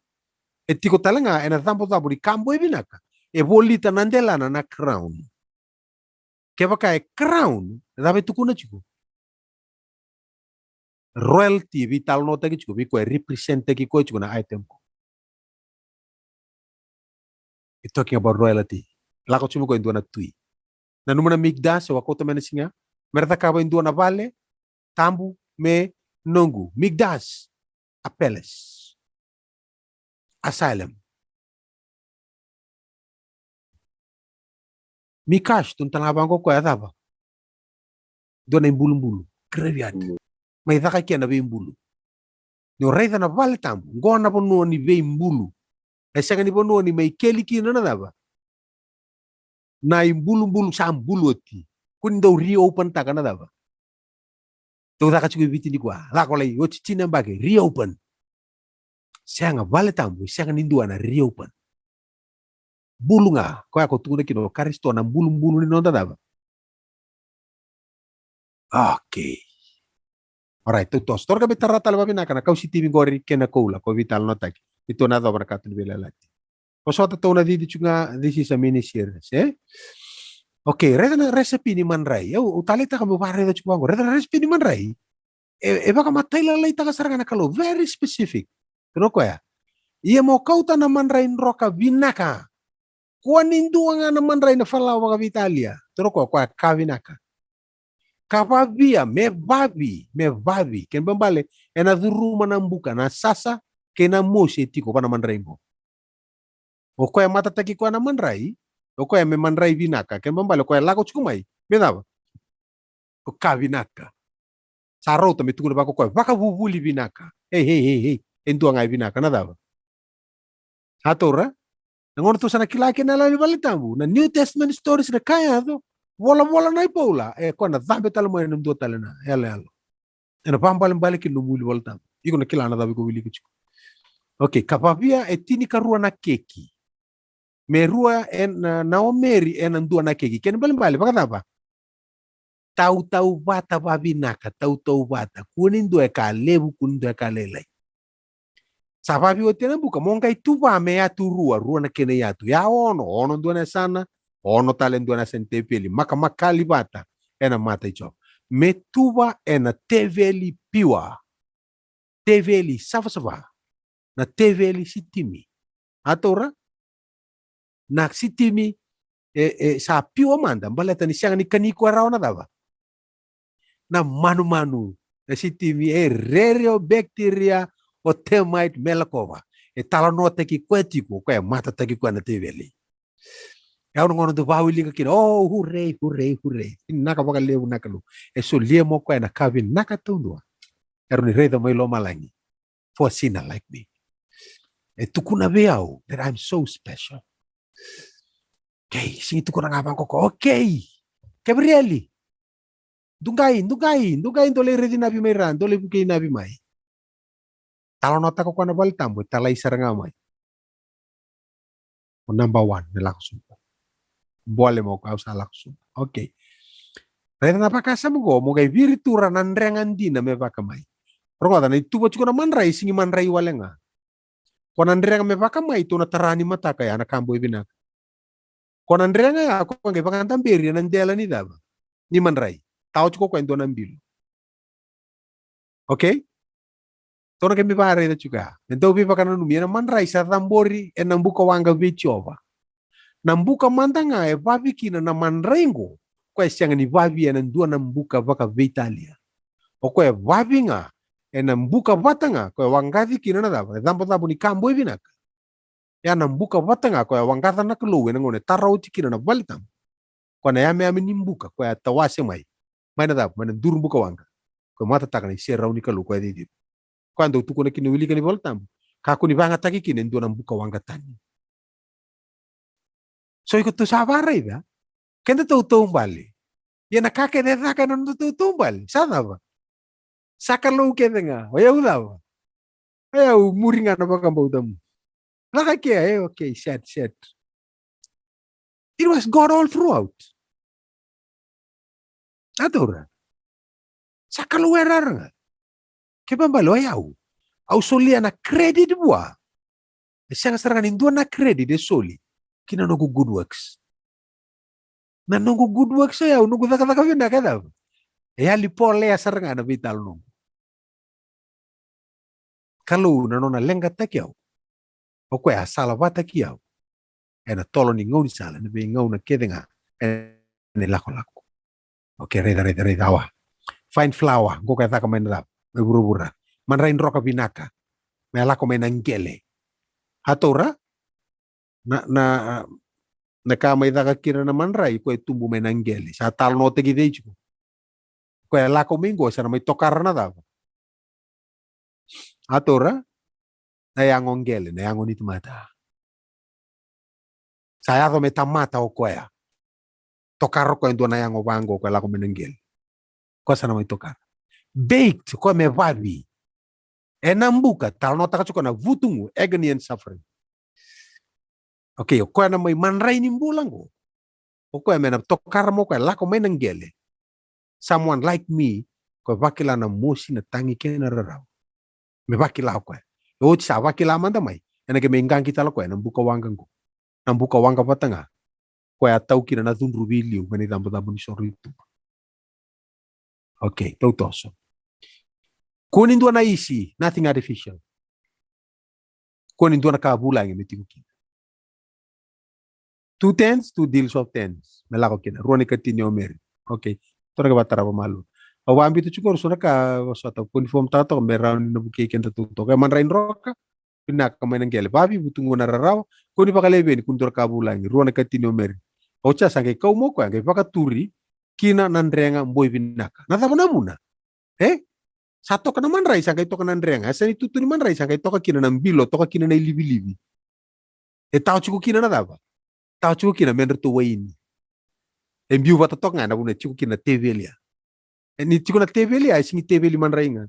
e tiko tale ga ena cabocabo ni ka boi vinaka, e volita na delana na crown. Kevaka e crown, cava e tukuna tiko? Royalty, e veitalanoataki tiko vei koya, e representaki koya tiko na item ko. E talking about royalty. Lako tiko mai koya e dua na tui. Nanuma na mikdash, au a kauta mai na siga, me ra cakava e dua na vale tabu me noqu. Mikdash, a palace. Asylum. Mikash, tukuna tale ga vaqo o koya, a cava? Dua na ibulubulu, graveyard. Mai caka kina na veibulu. Ni o raica na vale tabu, qo na vanua ni veibulu. E sega ni vanua ni mai keli kina na cava? Na ibulubulu sa bulu oti. Kua ni dau reopen taka na cava? Dau caka tiko i Viti nikua, lako lai oti tini na yabaki, reopen. Sega, vale tabu e sega ni dua na reopen. Bulu ga, koya ko tukuna kina o Karisito na bulubulu ni noda cava. Okay. Alright, tou toso. Tou na qai mai tara tale vavinaka na kau sitimi qori kei na koula ko veitalanoataki. Ni tou na yacova na kato ni veiyalayalati. Vosota, tou na cici tiko ga, this is a mini series, e? Okay, raica na recipe ni madrai. Au, au taleitaka meu vakaraica tiko vaqo. Raica na recipe ni madrai. E, e vakamatai lalaitaka sara ga na Kalou, very specific. Tukuna o koya, ia mo kauta na madrai droka vinaka. Kua ni dua ga na madrai na falawa vakaveitalia. Tukuna o koya, koya ka vinaka. Ka vavia, me vavi, me vavi. Kena ibalebale, ena curuma na buka, na sasa kei na mosi e tiko va na madrai qo. O koya e matataki koya na madrai, o koya me madrai vinaka. Kena ibalebale o koya e lako tiko mai me cava? O ka vinaka. Sa rauta me tukuna vaka o koya, vakavuvuli vinaka. Ei, ei, ei, ei. E dua ga e vinaka, na cava? A taura? Na gauna tou sa na kila kina na lewe ni vale tabu, na New Testament stories, na ka e yaco, volavola na i Paula, e koya na cabe tale mai na dua tale na yaloyalo. Ena vakabalebale kina nomu wili Vola Tabu. Iko na kila na cava iko wilika tiko. Okay, ka vavia e tinikarua na keki. Me rua ena, na omeri ena dua na keki. Kena ibalebale vakacava? Tautauvata vavinaka, tautauvata. Kua ni dua e ka levu, kua ni dua e ka lailai. Sa vavi oti ena buka, mo qai tuva me yatu rua, rua na kena iyatu. Ya ono, ono dua na yasana, ono tale dua na yasana ni teveli. Makamakali vata ena mata i Jiova. Me tuva ena teveli piwa. Teveli savasava. Na teveli sitimi. A taura? Na sitimi e, e sa piwa mada, baleta ni sega ni kani koya rawa na cava? Na manumanu. Na sitimi e rere o bacteria, o termite me lakova. E talanoataki koya tiko, koya e matataki koya na teveli. E au na gauna dau vakawilika kina, oh, hurei, hurei, hurei. Vinaka vakalevu na Kalou. E solia mo koya na ka vinaka taudua. E rawa ni raica mai lomalagi. For a sinner like me. E tukuna vei au that I'm so special. Okay, sigi tukuna ga vaqo o koya. Okay. Kevirieli. Dugai, dugai, dugai, dou lai raici Navi mai ra, dou lai vukei Navi mai. Talanoataka o koya na Vola Tabu, e talai sara ga mai. O number one me lako sobu. Bole mo, au sa lako sobu. Okay. Raica na vakasama qo, mo qai viri tu ra na drega dina me vakamai. Rogoca, na ituva tiko na madrai, sigi madrai wale ga. Ko na drega me vakamai, tou na tara ni mataka ya na ka boi vinaka. Ko na drega ya, ko qai vakadaberi ena dela ni cava? Ni madrai. Tawa tiko koya e dua na bilo. Okay? Tou na qai mai vakaraica tiko ya. Me dau veivakananumi, ena madrai sa cabori ena buka waqa vei Jiova. Na buka mada ga e vavi kina na madrai qo, koya e sega ni vavi ena dua na buka vakaveitalia. O koya e vavi ga ena buka vata ga, koya e waqaci kina na cava? Na cabocabo ni ka boi vinaka. Ya na buka vata ga koya e waqaca na Kalou ena gauna e tara oti kina na Vola Tabu. Koya na yameyame ni buka koya e tawase mai. Mai na cava? Mai na duru buka waqa. Koya e matataka na iserau ni Kalou koya e ciciva. Koya dau tukuna kina na wilika ni Vola Tabu. Kakua ni vayagataki kina e dua na buka waqa tani. So iko tou sa vakaraica, keda tautaubale. Ia na ka kece e caka ena noda tautaubale sa cava? Sa Kalou kece ga. O yau cava? O yau muri ga na vakabauta mu. Caka kea, e, okay, set, set. It was God all throughout. A taura. Sa Kalou e rarama ga. Ke babale o yau, au solia na credit vua. E sega sara ga ni dua na credit e soli ki na noqu good works. Na noqu good works o yau, noqu cakacaka vinaka e cava? E yali polea sara ga na veitalanoqu. Kalou na nona leqataki au, o koya a salavataki au ena tolo ni gaunisala, na veigauna kece ga ena ilakolako. Okay, raica, raica, raica, awa. Fine flower, qo ka e caka mai na cava? Mai vuravura. Madrai droka vinaka, me lako mai na qele. A taura na, na, na ka mai caka kina na madrai, koya e tubu mai na qele. Sa talanoataki cei tiko? Koya e lako mai qo, sa na mai tokara na cava? A taura na yago qele, na yago ni tamata. Sa yaco me tamata o koya. Tokara o koya e dua na yago vaqo, o koya lako mai na qele. Koya sa na mai tokara. Baked, o koya me vavi. Ena buka, talanoataka tiko na vutugu, agony and suffering. Okay, o koya na mai madrai ni bula qo, o koya me na tokara mo koya lako mai na qele. Someone like me, koya vakila na mosi, na tagi kei na rarawa. Me vakila o koya. E oti sa vakila mada mai, ena qai mai qaqi tale o koya na buka waqa qo. Na buka waqa vata ga, koya a tau kina na cudruvi i liu mai na icabocabo ni soro i tuba. Okay, tou toso. Kua ni dua na isi, nothing artificial. Kua ni dua na ka vulagi me tiko kina. Two tens, two deals of tens me lako kina. Rua na ikatini o meri. Okay. Tou na qai vakatarava malua. Au vakabita tiko qori so na ka, so ta confirm taka toka me rawa ni na vukei kedatou toka. E madrai droka vinaka mai na qele, vavi, vutugu na rarawa. Kua ni vakaleveni, kua ni dua na ka vulagi. Rua na ikatini o meri. Oti sa qai kau mo koya, qai vakaturi kina na drega boi vinaka. Na cava na vuna? E? Sa toka na madrai, sa qai toka na drega. E sa ni tutu ni madrai, sa qai toka kina na bilo, toka kina na ilivilivi. E tawa tiko kina na cava? Tawa tiko kina me dratou waini. E biu vata toka ga, na vuna e tiko kina na teveli ya. E ni tiko na teveli ya, e sigi teveli madrai ga.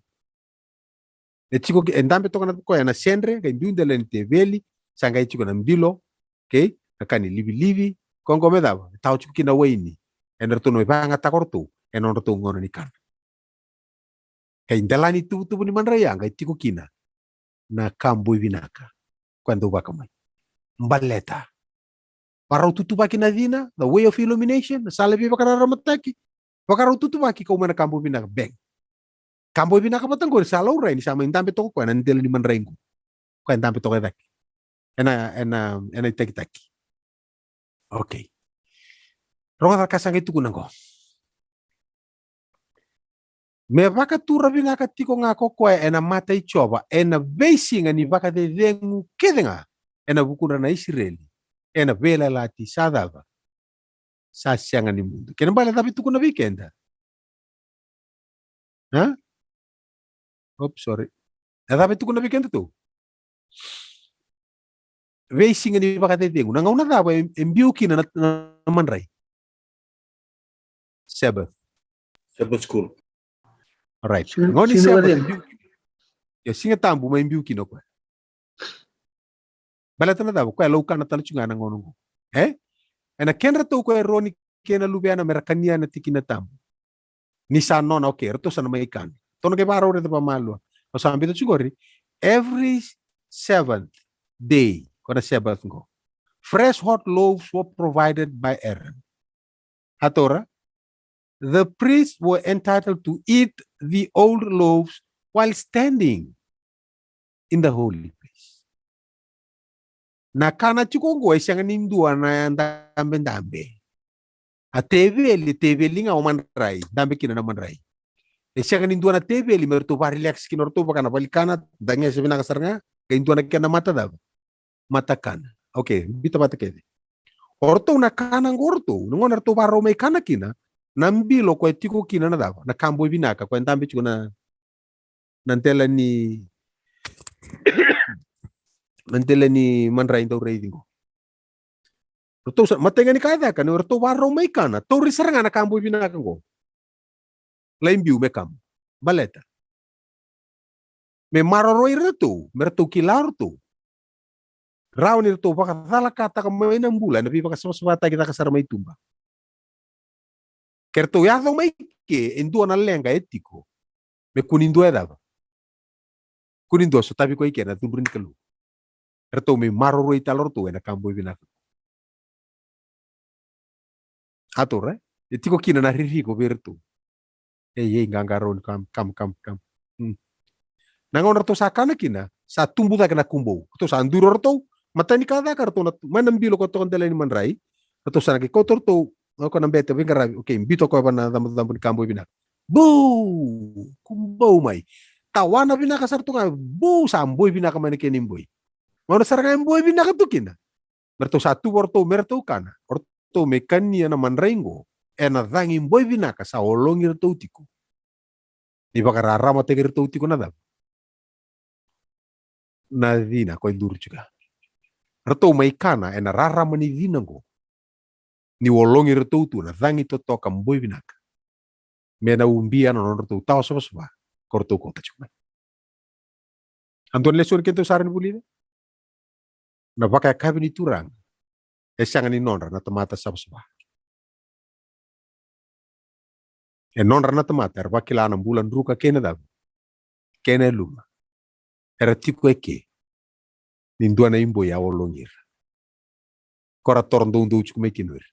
E tiko ki, e dabe toka na koya na sedre, qai biu dela ni teveli, sa qai tiko na bilo, okay? Na ka ni livilivi, koya qo me cava? E tawa tiko kina waini. E na ratou na mai vagataka o ratou ena nodratou gauna ni kana. Kai dela ni tuvatuva ni madrai ya qai tiko kina na ka boi vinaka. Koya dau vaka mai. Baleta vakarau tutuvaki na cina, the way of illumination, na sala veivakararamataki. Vakarau tutuvaki kau mai na ka boi vinaka, bang. Ka boi vinaka vata qori sa laurai ni sa mai dabe toka koya na dela ni madrai qo. Koya dabe toka e cake. Ena, ena, ena itakitaki. Okay. Rogoca ka sa qai tukuna qo. Me vakatura vinaka tiko ga ko koya ena mata i Jiova ena veisiga ni vakacecegu kece ga ena vukudra na Isireli, ena veiyalayalati sa cava? Sa sega ni mudu. Kena bale cava e tukuna vei keda? A? Oops, sorry. E cava e tukuna vei kedatou? Veisiga ni vakacecegu. Na gauna cava e, e biu kina na, na, na madrai? Sabbath. Sabbath school. Alright. Siga, gauna ni siga Sabbath, vakacegu. E biu kina. Ia, Siga Tabu mai biu kina o koya. Baleta na cava? O koya e laukana tale tiko ga na gauna qo. E? Ena kedratou koya e Eroni kei na luvena me ra kania na tikina tabu. Ni sa nona, okay, ratou sa na mai kana. Tou na qai vakarau raica vakamalua. Au sa biuta tiko qori, every seventh day, ko na Sabbath qo, fresh hot loaves were provided by Aaron. A taura, the priests were entitled to eat the old loaves while standing in the holy place. Na kana tiko qo e sega ni dua na dabedabe. A teveli, teveli ga o madrai, dabe kina na madrai. E sega ni dua na teveli me ratou vakarelax kina o ratou vaka na valikana, dagese vinaka sara ga, qai dua na kena mata cava? Mata kana. Okay, biuta vata kece. O ratou na kana qo o ratou, na gauna ratou vakarau mai kana kina, na bilo koya tiko kina na cava? Na ka boi vinaka, koya dabe tiko na, na dela ni, na dela ni madrai dau raici qo. Ratou sa, matai ga ni ka e caka, ni ratou vakarau mai kana, tauri sara ga na ka boi vinaka qo. Lai biu me kama. Baleta me maroroi iratou, me ratou kila o ratou. Rawa ni ratou vakacalakataka mai na bula ena veivakasavasavataki caka sara mai tuba. Ke ratou yaco mai ke, e dua na leqa e tiko. Me kua ni dua e cava? Kua ni dua sotavi koya i ke na cudru ni Kalou. Eratou me maroroi tale o ratou ena ka boi vinaka. A taura, e tiko kina na ririko vei iratou. Ei, ei, qaqarauni, kam, kam, kam, kam. Hmm. Na gauna ratou sa kana kina, sa tubu cake na kubou. Ratou sa duri o ratou, matai ni ka caka ratou na, mai na bilo ko toka dela ni madrai. Ratou sa na qai kauta o ratou, o koya na bete veiqaravi, okay, biuta o koya va na cabocabo ni ka boi vinaka. Bou! Kubou mai. Tawana vinaka sara tu ga, bou, sa boi vinaka mai na kena iboi. Gauna sara ga e boi vinaka tu kina. Me ratou sa tuva o ratou, me ratou kana. O ratou me kania na madrai qo. Ena cagi boi vinaka sa ologi iratou tiko. Ni vakararamataki iratou tiko na cava? Na cina ko e duru tiko. Ratou mai kana ena rarama ni cina qo. Ni ologi iratou tu na cagi totoka boi vinaka. Me na ubia na nodratou tawa savasava. Ko ratou kauta tiko mai. A dua na lesoni keitou sa rawa ni vulica. Na vakayakavi ni Turaga e sega ni nodra na tamata savasava. E nodra na tamata era vakila na bula druka kei na cava, kei na yaluma. Era tiko e ke ni dua na iboi a ologi ira. Ko ra toro doudou tiko mai kina o ira.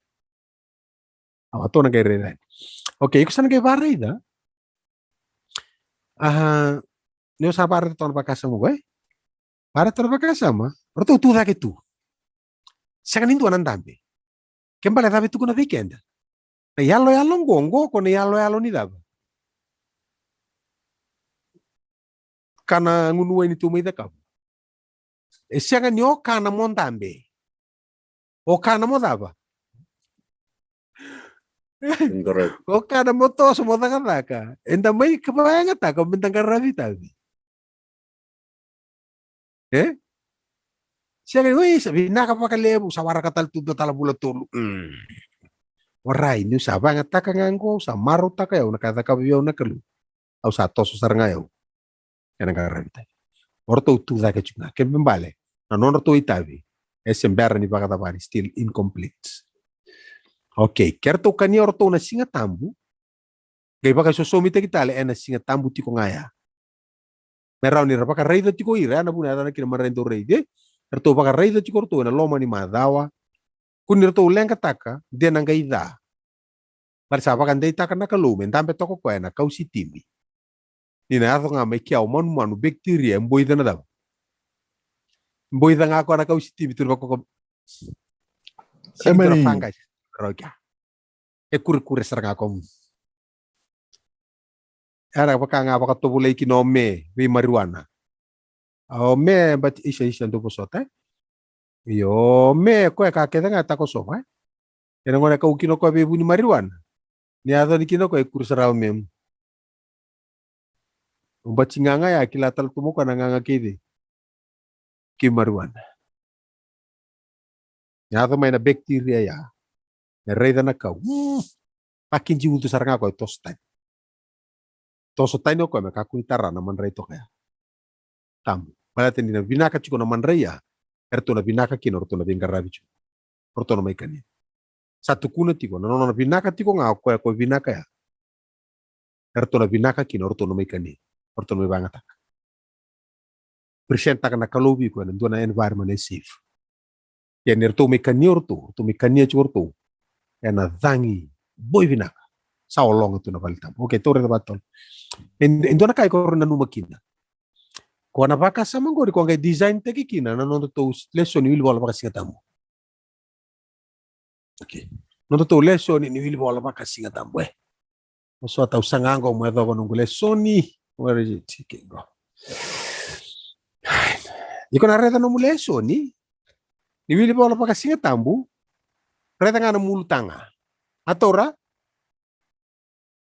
Au a tou na qai raica yani. Okay, iko sa na qai varaica. Aha, ni o sa varaica toka na vakasama qo, e? Varaica toka na vakasama, o ratou tu cake tu. Sega ni dua na dabe. Ke bale cava e tukuna vei keda? Na yaloyalo qo, qo ko na yaloyalo ni cava? Ka na gunu waini tou mai cakava. E sega ni o kana mo dabe. O kana mo cava? Qaravi. O kana mo toso mo cakacaka. Eda mai ka vakayagataka me da qaravi tavi. E? Sega ni, oi, sa vinaka vakalevu, sa waraka tale tu dua tale vula tolu. Mm. Warai, niu sa vakayagataka ga qo, sa marautaka au na ka e cakava vei au na Kalou. Au sa toso sara ga au ena qaravi tavi. O ratou tu cake tiko ga. Kena ibalebale, na nodratou itavi e se bera ni vakacavara, still incomplete. Okay, ke ratou kania o ratou na Siga Tabu, qai vakaisosomitaki tale ena Siga Tabu tiko ga ya. Me rawa ni ra vakaraica tiko ira, ya na vuna e yacana kina Madrai Dauraici. Eratou vakaraica tiko o ratou ena loma ni macawa. Kua ni ratou leqataka de na qai ca. Baleta sa vakadeitaka na Kalou me dabe toka o koya ena kau sitimi. Ni na yaco ga mai kea o manumanu, bacteria, e boica na cava? Boica ga o koya na kau sitimi, tu na vaka o koya. Sitimi, tu na fungus. Rau kea. E kurekure sara ga o koya. Era vaka ga vakatovolei kina o Me vei marijuana. A o Me, but isa, isa, dou vosota, e? Io, o Me, koya ka kece ga e takosova, e? Ena gauna e kau kina o koya vei vu ni marijuana. Ni yaco yani kina o koya e kuri sara o Me. O bati gaga ya, kila tale tu mai o koya na gaga kei cei? Kei marijuana. Yaco mai na bacteria ya. Me raica na kau. Mm. Pakiji ucu sara ga o koya, toso tani. Toso tani o koya me kakua ni tara na madrai toka ya. Tabu. Baleta ni na vinaka tiko na madrai ya, eratou na vinaka kina o ratou na veiqaravi tiko. O ratou na mai kania. Sa tukuna tiko, na nona vinaka tiko ga o koya ko vinaka ya, eratou na vinaka kina o ratou na mai kania. O ratou na mai vakayagataka. Presentaka na Kalou vei iko ena dua na environment e safe. Ia ni ratou mai kania o ratou, ratou mai kania tiko o ratou ena cagi boi vinaka. Sa ologa tu na vale tabu. Okay, tou raica vakatolu. E, e dua na ka iko nanuma kina. Ko na vakasama qori ko qai design taki kina na nodatou lesoni wilivola vakasigatabu. Okay. Nodatou lesoni ni wilivola vakasigatabu, e. Mo so tau saga qo mo yacova noqu lesoni. Where is it? Okay, qo. Iko na raica nomu lesoni ni wilivola vakasigatabu. Raica ga na ulutaga. A taura?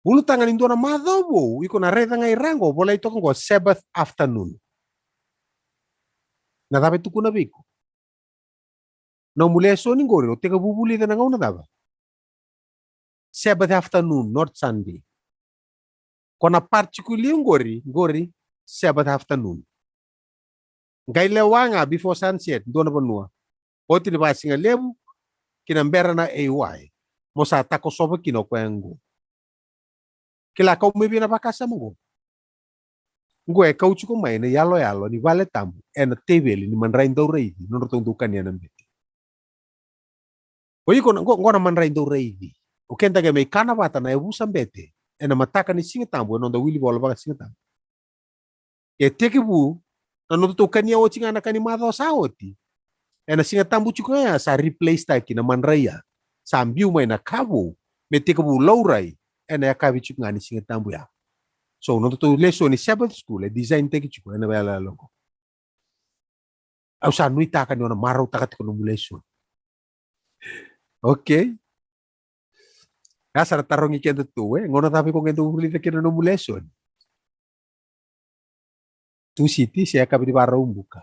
Ulutaga ni dua na macawa vou, iko na raica ga i ra qo, volai toka qo, Sabbath afternoon. Na cava e tukuna vei iko? Nomu lesoni qori o tekivu vulica na gauna cava? Sabbath afternoon, not Sunday. Ko na particularly qori, qori Sabbath afternoon. Qai lewa ga before sunset, dua na vanua. Oti ni vakasigalevu ki na bera na A Y. Mo sa takosova kina o koya qo. Kila kau mai vei na vakasama qo. Qo e kau tiko mai na iyaloyalo ni vale tabu ena teveli ni madrai dauraici nodratou dau kania na bete. O iko na, qo, qo na madrai dauraici. O keda qai mai kana vata na yavusa bete ena mataka ni Siga Tabu ena noda wilivola vakasigatabu. E tekivu na nodatou kania oti ga na ka ni macawa sa oti. Ena Siga Tabu tiko ga ya sa replace taki na madrai ya. Sa biu mai na ka vou me tekivu laurai ena yakavi tiko ga ni Siga Tabu ya. So nodatou lesoni Sabbath School e design taki tiko ena iyaloyalo qo. Au sa nuitaka ni o na marautaka tiko nomu lesoni. Okay. A sa na tarogi keda tu, e? Gauna cava iko qai dau vulica kina nomu lesoni? Tusiti se yakavi ni Vakaraubuka?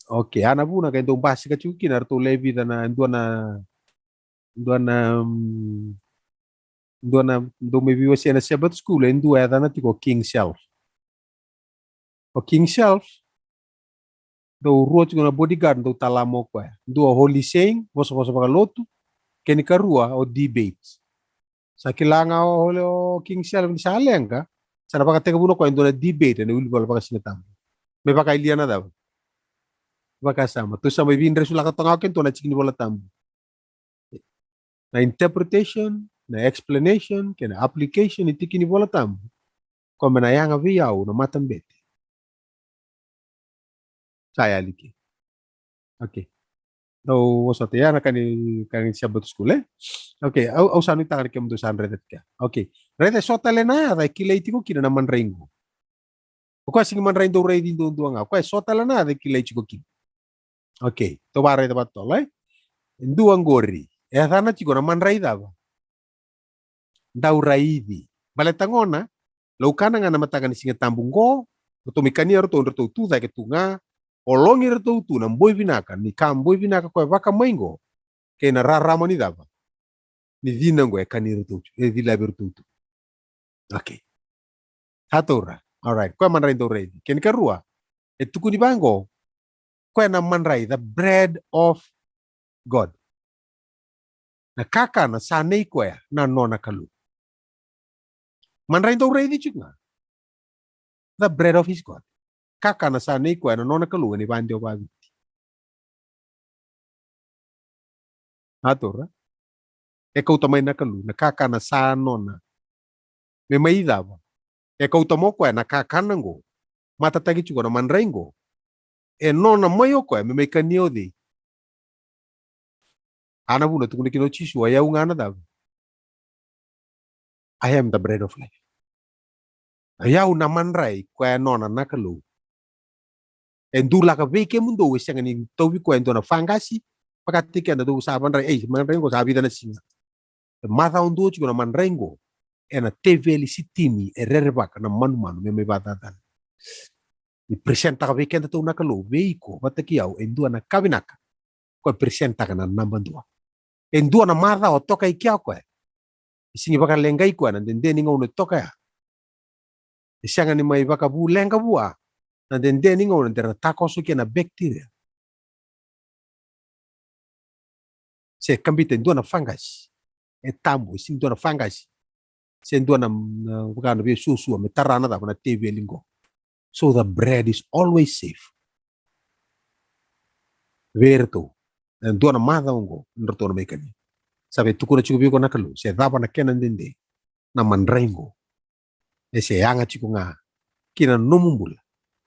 Okay, a na vuna qai dau basika tiko kina, ratou lewe vica na, dua na, dua na, mm, dua na, dau mai veiwasei na Sabbath School, e dua e yacana tiko o King Self. O King Self, dau rua tiko na bodyguard dau talama o koya. Dua o Holy Saying, vosavosa vakalotu, kei na karua o Debate. Sa kila ga o, o King Self ni sa leqa, sa na vakatekivu o koya e dua na debate ena wilivola vakasigatabu. Me vakayalia na cava? Vakasama. Tou sa mai veidresulaka toka ga o kedatou na tiki ni Vola Tabu. Na interpretation, na explanation, kei na application ni tiki ni Vola Tabu. Koya me na yaga vei au na matabete. Sa yali kina. Okay. Dau vosota ya na ka ni, ka ni Sabbath School, e? Okay, au, au sa nuitaka ni kemudou sa raica tiko ya. Okay. Raica e so tale na yaca e kilai tiko kina na madrai qo. O koya sega ni madrai dauraici duadua ga. O koya e so tale na yaca e kilai tiko kina. Okay, tou vakaraica vakatotolo, e? E dua qori. E yacana tiko na madrai cava? Dauraici. Baleta gona, laukana ga na mataka ni Siga Tabu qo, ratou mai kania ratou, ratou tu cake tu ga, ologi ratou tu na boi vinaka, ni ka boi vinaka koya vakamai qo, kei na rarama ni cava? Ni cina qo e kani ratou tu, e cilavi ratou tu. Okay. Sa taura. All right. Koya madrai dauraici. Kena ikarua, e tukuni vaqo, koya na madrai, the bread of God. Na kakana sa nei koya na nona Kalou. Madrai dauraici tiko ga. The bread of his God. Kakana sa nei koya na nona Kalou ena ivadewa vaviti. A taura. E kauta mai na Kalou na kakana sa nona. Me mai cava? E kauta mai o koya na kakana qo. Matataki tiko na madrai qo. E nona mai o koya me mai kania o cei? A na vuna tukuna kina o Jisu, o yau ga na cava? I am the bread of life. O yau na madrai koya e nona na Kalou. E dulaka vei kemudou, e sega ni tauvi koya e dua na fagasi. Vakataki keda dou sa madrai, ei, madrai qo sa vica na siga. E macawa dua tiko na madrai qo. Ena teveli sitini e rerevaka na manumanu me mai vakacacana. Ni presentaka vei kedatou na Kalou, vei iko vata kei au, e dua na ka vinaka. Koya presentaka na naba dua. E dua na macawa toka i kea o koya. E sega ni vakaleqai koya na dede ni gauna e toka ya. E sega ni mai vakavuleqa vua na dede ni gauna de na takoso kina na bacteria. Se kabita e dua na fagasi. E tabu, e sega ni dua na fagasi. Se dua na, na vaka na veisuasua me tara na cava na teveli qo. So the bread is always safe. Vei iratou. E dua na macawa qo, ratou na mai kania. Sa vei tukuna tiko vei iko na Kalou, se cava na kena dede, na madrai qo. E se yaga tiko ga kina nomu bula.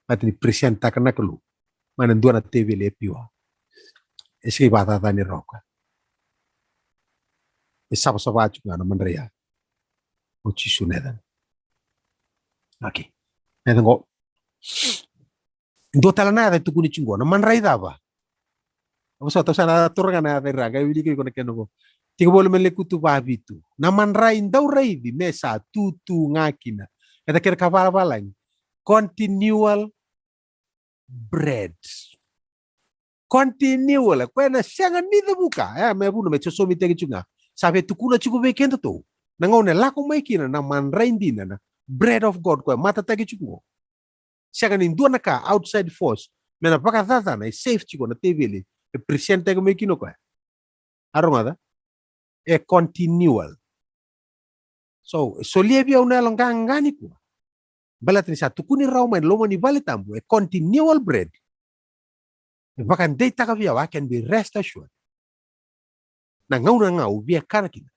Baleta ni presentaka na Kalou mai na dua na teveli e piua. E se vakacacani rawa o koya. E savasava tiko ga na madrai ya. O Jisu na yacana. Okay. Na yaca qo. Dua tale na yaca e tukuni tiko qo, na madrai cava? Au sa, au sa na taura ga na yaca ira, qai wilika iko na kena qo. Tiko voli me lekutu vavitu. Na madrai dauraici me sa tutu ga kina. Eda kere ka valavalagi. Continual bread. Continual. Koya na sega ni cavuka. E, me vuna me sosomitaki tiko ga. Sa vei tukuna tiko vei kedatou. Na gauna e lako mai kina na madrai dina na bread of God koya matataki tiko qo. Sega ni dua na ka outside force me na vakacacana e safe tiko na teveli e presentaki mai kina o koya. A rogoca? E continual. So, solia vei au na yalo qaqa nikua. Baleta ni sa tukuni rawa mai na loma ni vale tabu, e continual bread. E vakadeitaka vei au, I can be rest assured. Na gauna ga au via kana kina,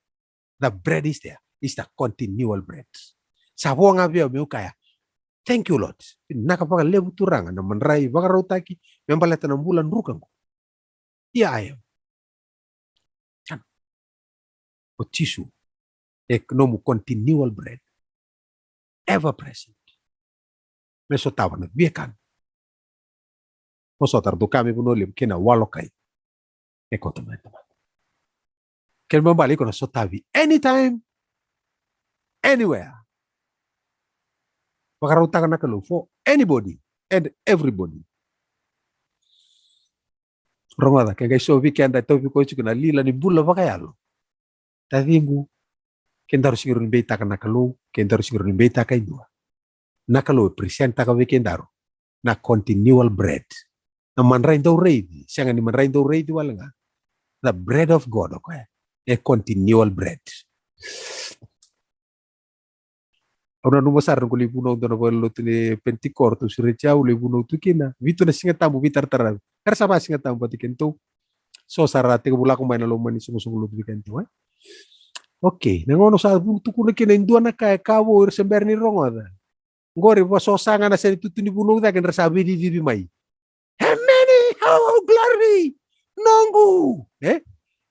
the bread is there, is the continual bread. Sa vo ga vei au meu kaya, thank you, Lord. Vinaka vakalevu Turaga na madrai vakarautaki me baleta na bula druka qo. Ia, I am. Kana. O Jisu e nomu continual bread. Ever present. Me sotava na via kana. Mo sota ratou kaya me vanua levu kei na walokai. E koto mai tamata. Kena ibalebale iko na sotavi anytime, anywhere. Vakarautaka na Kalou for anybody and everybody. Rogoca, ke qai so vei keda e tauvi koya tiko na lila ni bula vakayalo. Taciqu, kedaru sega ni beitaka na Kalou, kedaru sega ni beitaka e dua. Na Kalou e presentaka vei kedaru na continual bread. Na madrai dau raici, sega ni madrai dau raici wale ga. The bread of God, okay? E continual bread. Au nanuma sara noqu lai vunau dua na valenilotu ni Pentecost, au sureti au, lai vunau tu kina. Vitu na Siga Tabu veitarataravi. Era sa va Siga Tabu vata kei kedatou. So sara tekivu lako mai na loma ni soqosoqo lotu vei kedatou, e? Okay, na gauna au sa vunau tukuna kina e dua na ka e ka vou, era se bera ni rogoca. Qori vasosa ga na sega ni tutu ni vunau cake, era sa veicicivi mai. Emeni, oh, glory, noqu. E?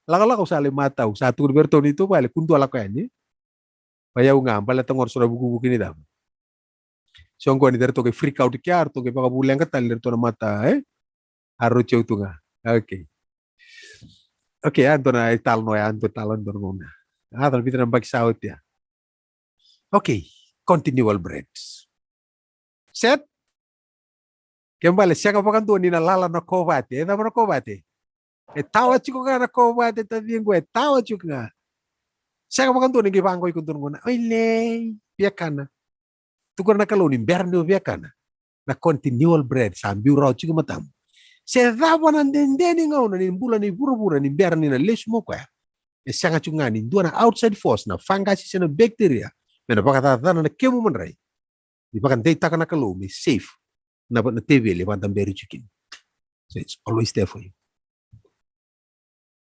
Lakolako sa lai matau, sa tukuni vei ratou ni tou vale, kua ni dua lako yani. Vei au ga, baleta qo na so na vukivuki ni cava. So qo ni ratou qai freak out kea, ratou qai vakavuleqa tale ratou na mata, e? A roti au tu ga. Okay. Okay, a dua na italanoa, a dua italanoa, dua na gauna. A dua na vica na yabaki sa oti ya. Okay, continual bread. Set? Ke bale, sega vakadua ni na lala na kovate. E cava na kovate? E tawa tiko ga na kovate, taciqu, e tawa tiko ga. Sega vakadua ni qai vaqo iko dua na gauna. Oi lei, via kana. Tukuna na Kalou ni bera ni o via kana, na continual bread sa biu rawa tiko matamu. Se cava na dede ni gauna ni bula ni vuravura ni bera ni na lesu mai o koya, e sega tiko ga ni dua na outside force, na fungus se na bacteria, me na vakacacana na kemu madrai. Ni vakadeitaka na Kalou me safe na, na teveli e vakadaberi tiko kina. So it's always there for you.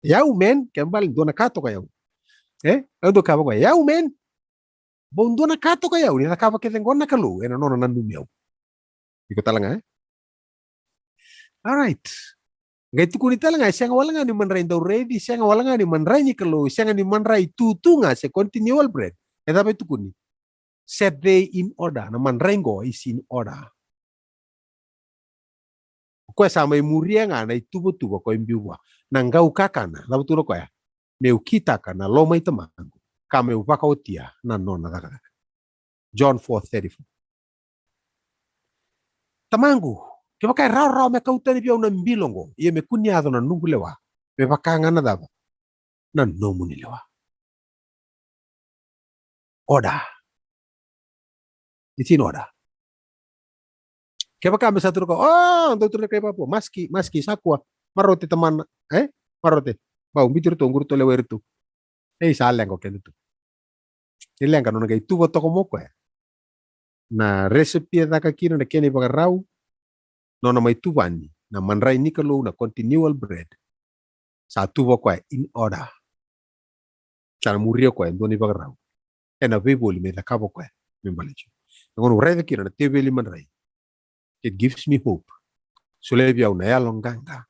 Yau, man, ke bale dua na ka toka yau. E? Au dua ka vaka yau, man. Bau dua na ka toka yau, ni cakava kece qo na Kalou, ena nona nanumi au. Iko tale ga, e? All right. Qai tukuni tale ga, e sega wale ga ni madrai dau raici, sega wale ga ni madrai ni Kalou, sega ni madrai tutu ga, se continual bread. E cava e tukuni? Set thee in order, na madrai qo is in order. O koya sa mai muria ga na ituvatuva ko e biu vua. Na qau kakana, cava tukuna o koya? Meu kitaka na loma i Tamaqu, ka meu vakaotia na nona cakacaka. John four thirty-four. Tamaqu, kevaka e rawarawa me kau tani vei au na bilo oqo, ia me kua ni yaco na noqu lewa, me vaka ga na cava? Na nomuni lewa. Order. It's in order. Kevaka me sa tu na ka, o, dau tu na ka i vapua, maski, maski, sa kua, marote tamana, e? Marote. Bau, biuti iratou, qori tou lewa iratou. Ei, sa leqa o keda tu. Ni leqa, nona qai tuva toka mai o koya na recipe e caka kina na kena ivakarau, nona mai tuvani na madrai ni Kalou, na continual bread. Sa tuva o koya in order. Sa na muria o koya e dua na ivakarau. Ena veivoli me cakava o koya me baleti au. Na gauna au raica kina na teveli madrai, it gives me hope. Solia vei au na yalo qaqa.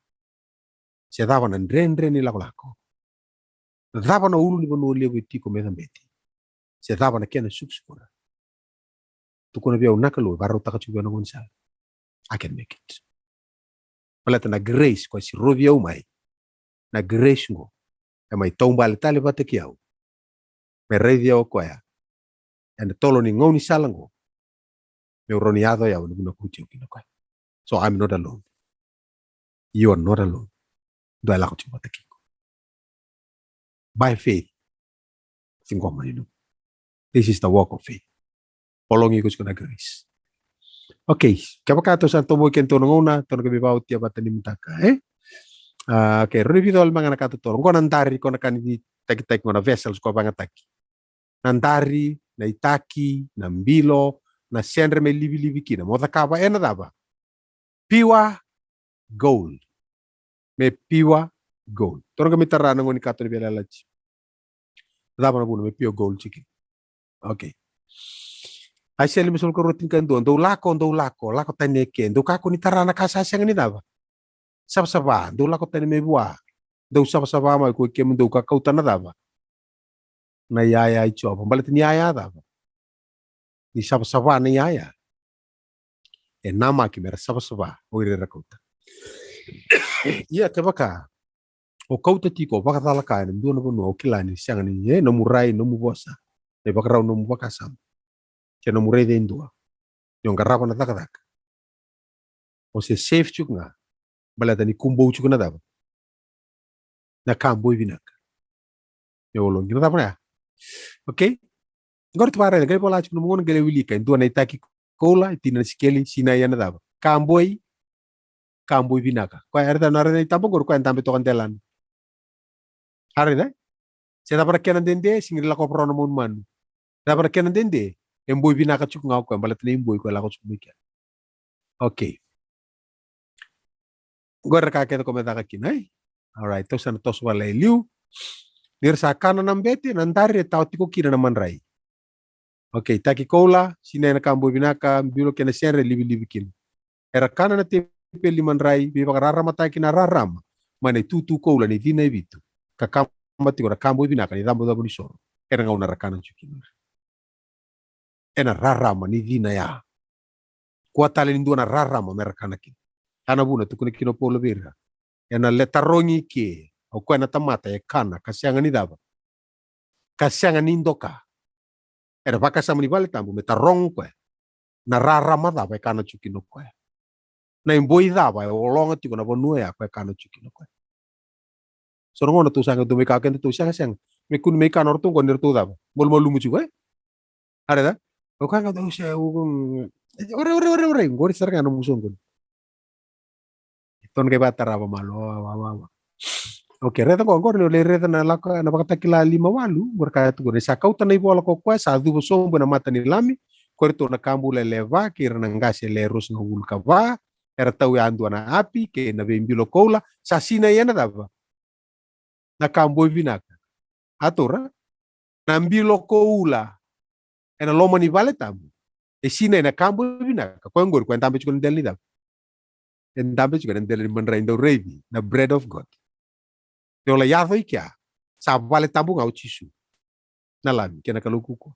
Se cava na dredre ni lakolako, cava na ulunivanua levu e tiko me cabeti, se cava na kena sukusukura, tukuna vei au na Kalou e vakarautaka tiko vei au na gaunisala. I can make it. Baleta na grace koya e sirovi au mai, na grace qo e mai taubale tale vata kei au, me raici au o koya ena tolo ni gaunisala qo, meu rawa ni yaco o yau ena vanua kauti au kina o koya. So I'm not alone. You are not alone. Dua e lako tiko vata kei iko. By faith, ciqoma ni nomu. This is the walk of faith. Vologi iko tiko na grace. Okay, kevaka tou sa tobo kina tou na gauna, tou na qai vakaotia vata ni mataka, e? A, okay, rau ni vica wale mada ga na ka totolo. Qo na dari, qo na ka ni takitaki, qo na vessels qo vagataki. na dari, na itaki, na bilo, na sedre me livilivi kina. Mo cakava ena cava? Pure gold. Me pure gold. Toro ga me tara na gone ni kato ni veiyalayalati. Cava na vuna me pure gold tiko kina? Okay. Aisea limasagavulu ka rua, tinikadua. Dou lako, dou lako, lako tani eke. Dou kakua ni tara na ka sa sega ni cava? Savasava. Dou lako tani mai vua. Dou savasava mai ko i kemudou ka kauta na cava? Na iyaya i Jiova. Baleta ni iyaya cava? Ni savasava na iyaya. E namaki me ra savasava o ira era kauta. Ia kevaka o kauta tiko, o vakacalaka ena dua na vanua, o kila ni sega ni, e, nomu rai, nomu vosa, na ivakarau nomu vakasama, se nomu raica e dua, ni o qarava na cakacaka, o se safe tiko ga, baleta ni kubou tiko na cava? Na ka boi vinaka. E ologi na cava na ya? Okay? Qori tu vara, qai vola tiko na mona, qai lai wilika e dua na itaki koula, e tini na sikeli, sinai ena cava? Ka boi, ka boi vinaka. Koya era tau na raica na itaba qori, koya e dabe toka delana. A raica? Se cava na kena dede, sega ni lako vei rau na manumanu. Cava na kena dede, e boi vinaka tiko ga o koya, baleta na iboi koya e lako tiko mai kea. Okay. Qori na ka kece ko me caka kina, e? Alright, tou sa na toso wale e liu. Ni ra sa kana na bete, na dari e tawa tiko kina na madrai. Okay, taki koula, sinai na ka boi vinaka, bilo kei na sedre livilivi kina. Era kana na tepeli ni madrai, veivakararamataki na rarama mai na itutu koula ni cina e vitu, ka kama tiko na ka boi vinaka ni cabocabo ni soro. Era gauna ra kana tiko kina ena rarama ni cina ya. Kua tale ni dua na rarama me ra kana kina. Ya na vuna tukuna kina o Paula vei ira, ena le tarogi ke o koya na tamata e kana ka sega ni cava? Ka sega ni doka. Ena vakasama ni vale tabu me taroga o koya, na rarama cava e kana tiko kina o koya? Na iboi cava e ologa tiko na vanua ya ko e kana tiko kina o koya? So na gauna tou sa qai tou mai kaya o kedatou, sega, sega, me kua ni mai kana o ratou qo ni ratou cava? Malumalumu tiko, e? A raica? O koya ga tou se, o, ore, ore, ore, ore, qori sara ga na musu qori. Tou na qai vakatarava malo, wa, wa, wa, wa. Okay, raica qo, qori ni o lai raica na Lako, na Vakatakila lima walu, qori kaya tu qori, ni sa kauta na ivola ko koya, sa cuva sobu ena mata ni Lami, ko iratou na ka bula e lewe va, kei ira na qase e le ruasagavulu ka va, era tau yadua na api, kei na veibilo koula, sa sinai ena cava? Na ka boi vinaka. A taura na bilo koula ena loma ni vale tabu, e sinai na ka boi vinaka. Koya qori koya e dabe tiko na dela ni cava? E dabe tiko na dela ni madrai dau raici, na bread of God. Ni o lai yaco i kea, sa vale tabu ga o Jisu, na Lami kei na Kalou kaukauwa.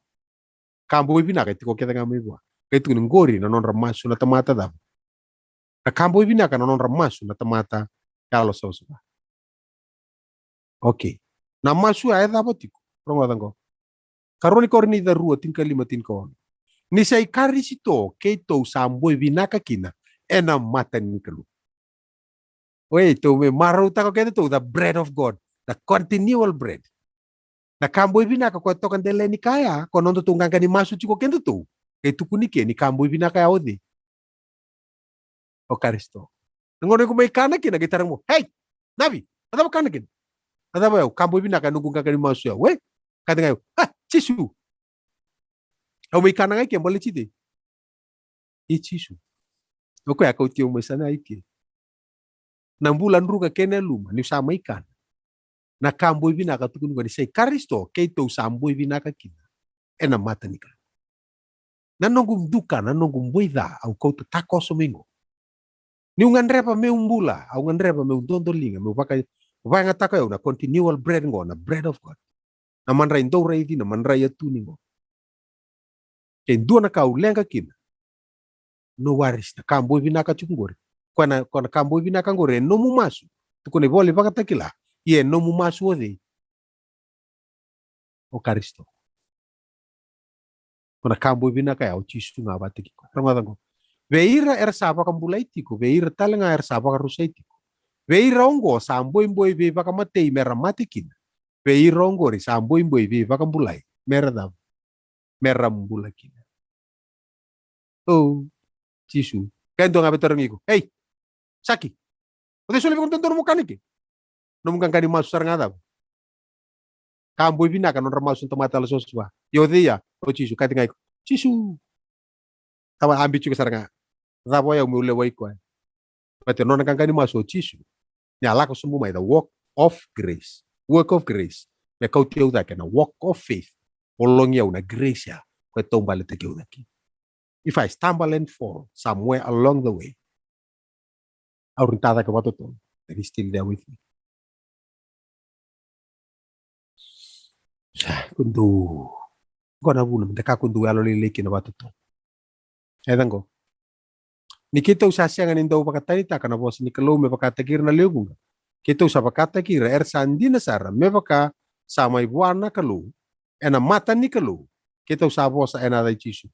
Ka boi vinaka e tiko kece ga mai vua. Qai tukuni qori na nodra masu na tamata cava? Na ka boi vinaka na nodra masu na tamata yalo savasava. Okay. Na masu ya e cava tiko? Rogoca qo. Karua ni Korinica rua, tinikalima, tinikaono. Ni sa i Karisito keitou sa boi vinaka kina ena mata ni Kalou. Oi, tou me marautaka o kedatou, the bread of God, the continual bread. Na ka boi vinaka ko e toka dela ni ka ya, ko nodatou qaqa ni masu tiko o kedatou. Qai tukuni ke ni ka boi vinaka ya o cei? O Karisito. Na gauna iko mai kana kina, qai tarogi mo, "Hei, Navi, a cava kana kina?" "A cava o yau? Ka boi vinaka ya noqu qaqa ni masu ya." "We?" Kaya ga o yau, "A, Jisu." Au mai kana ga i ke baleti cei? I Jisu. O koya a kauti au mai sara ga i ke. Na bula druka kei na yaluma, niu sa mai kana. Na ka boi vinaka tukuni qo ni sa i Karisito keitou sa boi vinaka kina ena mata ni Kalou. Na noqu duka, na noqu boi ca, au kauta takoso mai qo. Niu gadreva meu bula, au gadreva meu dodoliga, meu vaka, vakayagataka o yau na continual bread qo, na bread of God. Na madrai dau raici, na madrai a tu ni qo. Ke dua na ka au leqa kina, no worries, na ka boi vinaka tiko qori. Koya na, koya na ka boi vinaka qori e nomu masu. Tukuna na ivola ni Vakatakila, ia e nomu masu o cei? O Karisito. Ko na ka boi vinaka ya o Jisu ga vata kei koya. Rogoca qo. Vei ira era sa vakabulai tiko, vei ira tale ga era sa vakarusai tiko, vei ira oqo sa boiboi veivakamatei mera mate kina, vei ira oqori sa boiboi veivakabulai mera cava? Mera bula kina. O Jisu. Ke dua ga vei tarogi iko, "Ei, Saki, o cei solia vei iko na dodonu mo kana i ke? Nomu qaqa ni masu sara ga cava?" Ka boi vinaka nodra masu na tamata yalosavasava. Io, o cei ya? O Jisu. Kati ga iko, Jisu. Tava a biu tiko sara ga. Cava o yau meu lewai koya? Baleta nona qaqani masu o Jisu. Ni a lako sobu mai the work of grace. Work of grace. Me kauti au cake na work of faith. O logi au na grace ya. Ko e taubaletaki au cake. If I stumble and fall somewhere along the way, au rinta cake vakatotolo that he's still there with me. Sa, ko dou. Qo na vuna, me da kakua dou yalolailai kina vakatotolo. E caqo. Ni keitou sa sega ni dau vakatanitaka na vosa ni Kalou me vakataki ira na lewe vuqa. Keitou sa vakataki ira, era sa dina sara, me vaka sa mai vua na Kalou, ena mata ni Kalou. Keitou sa vosa ena yaca i Jisu.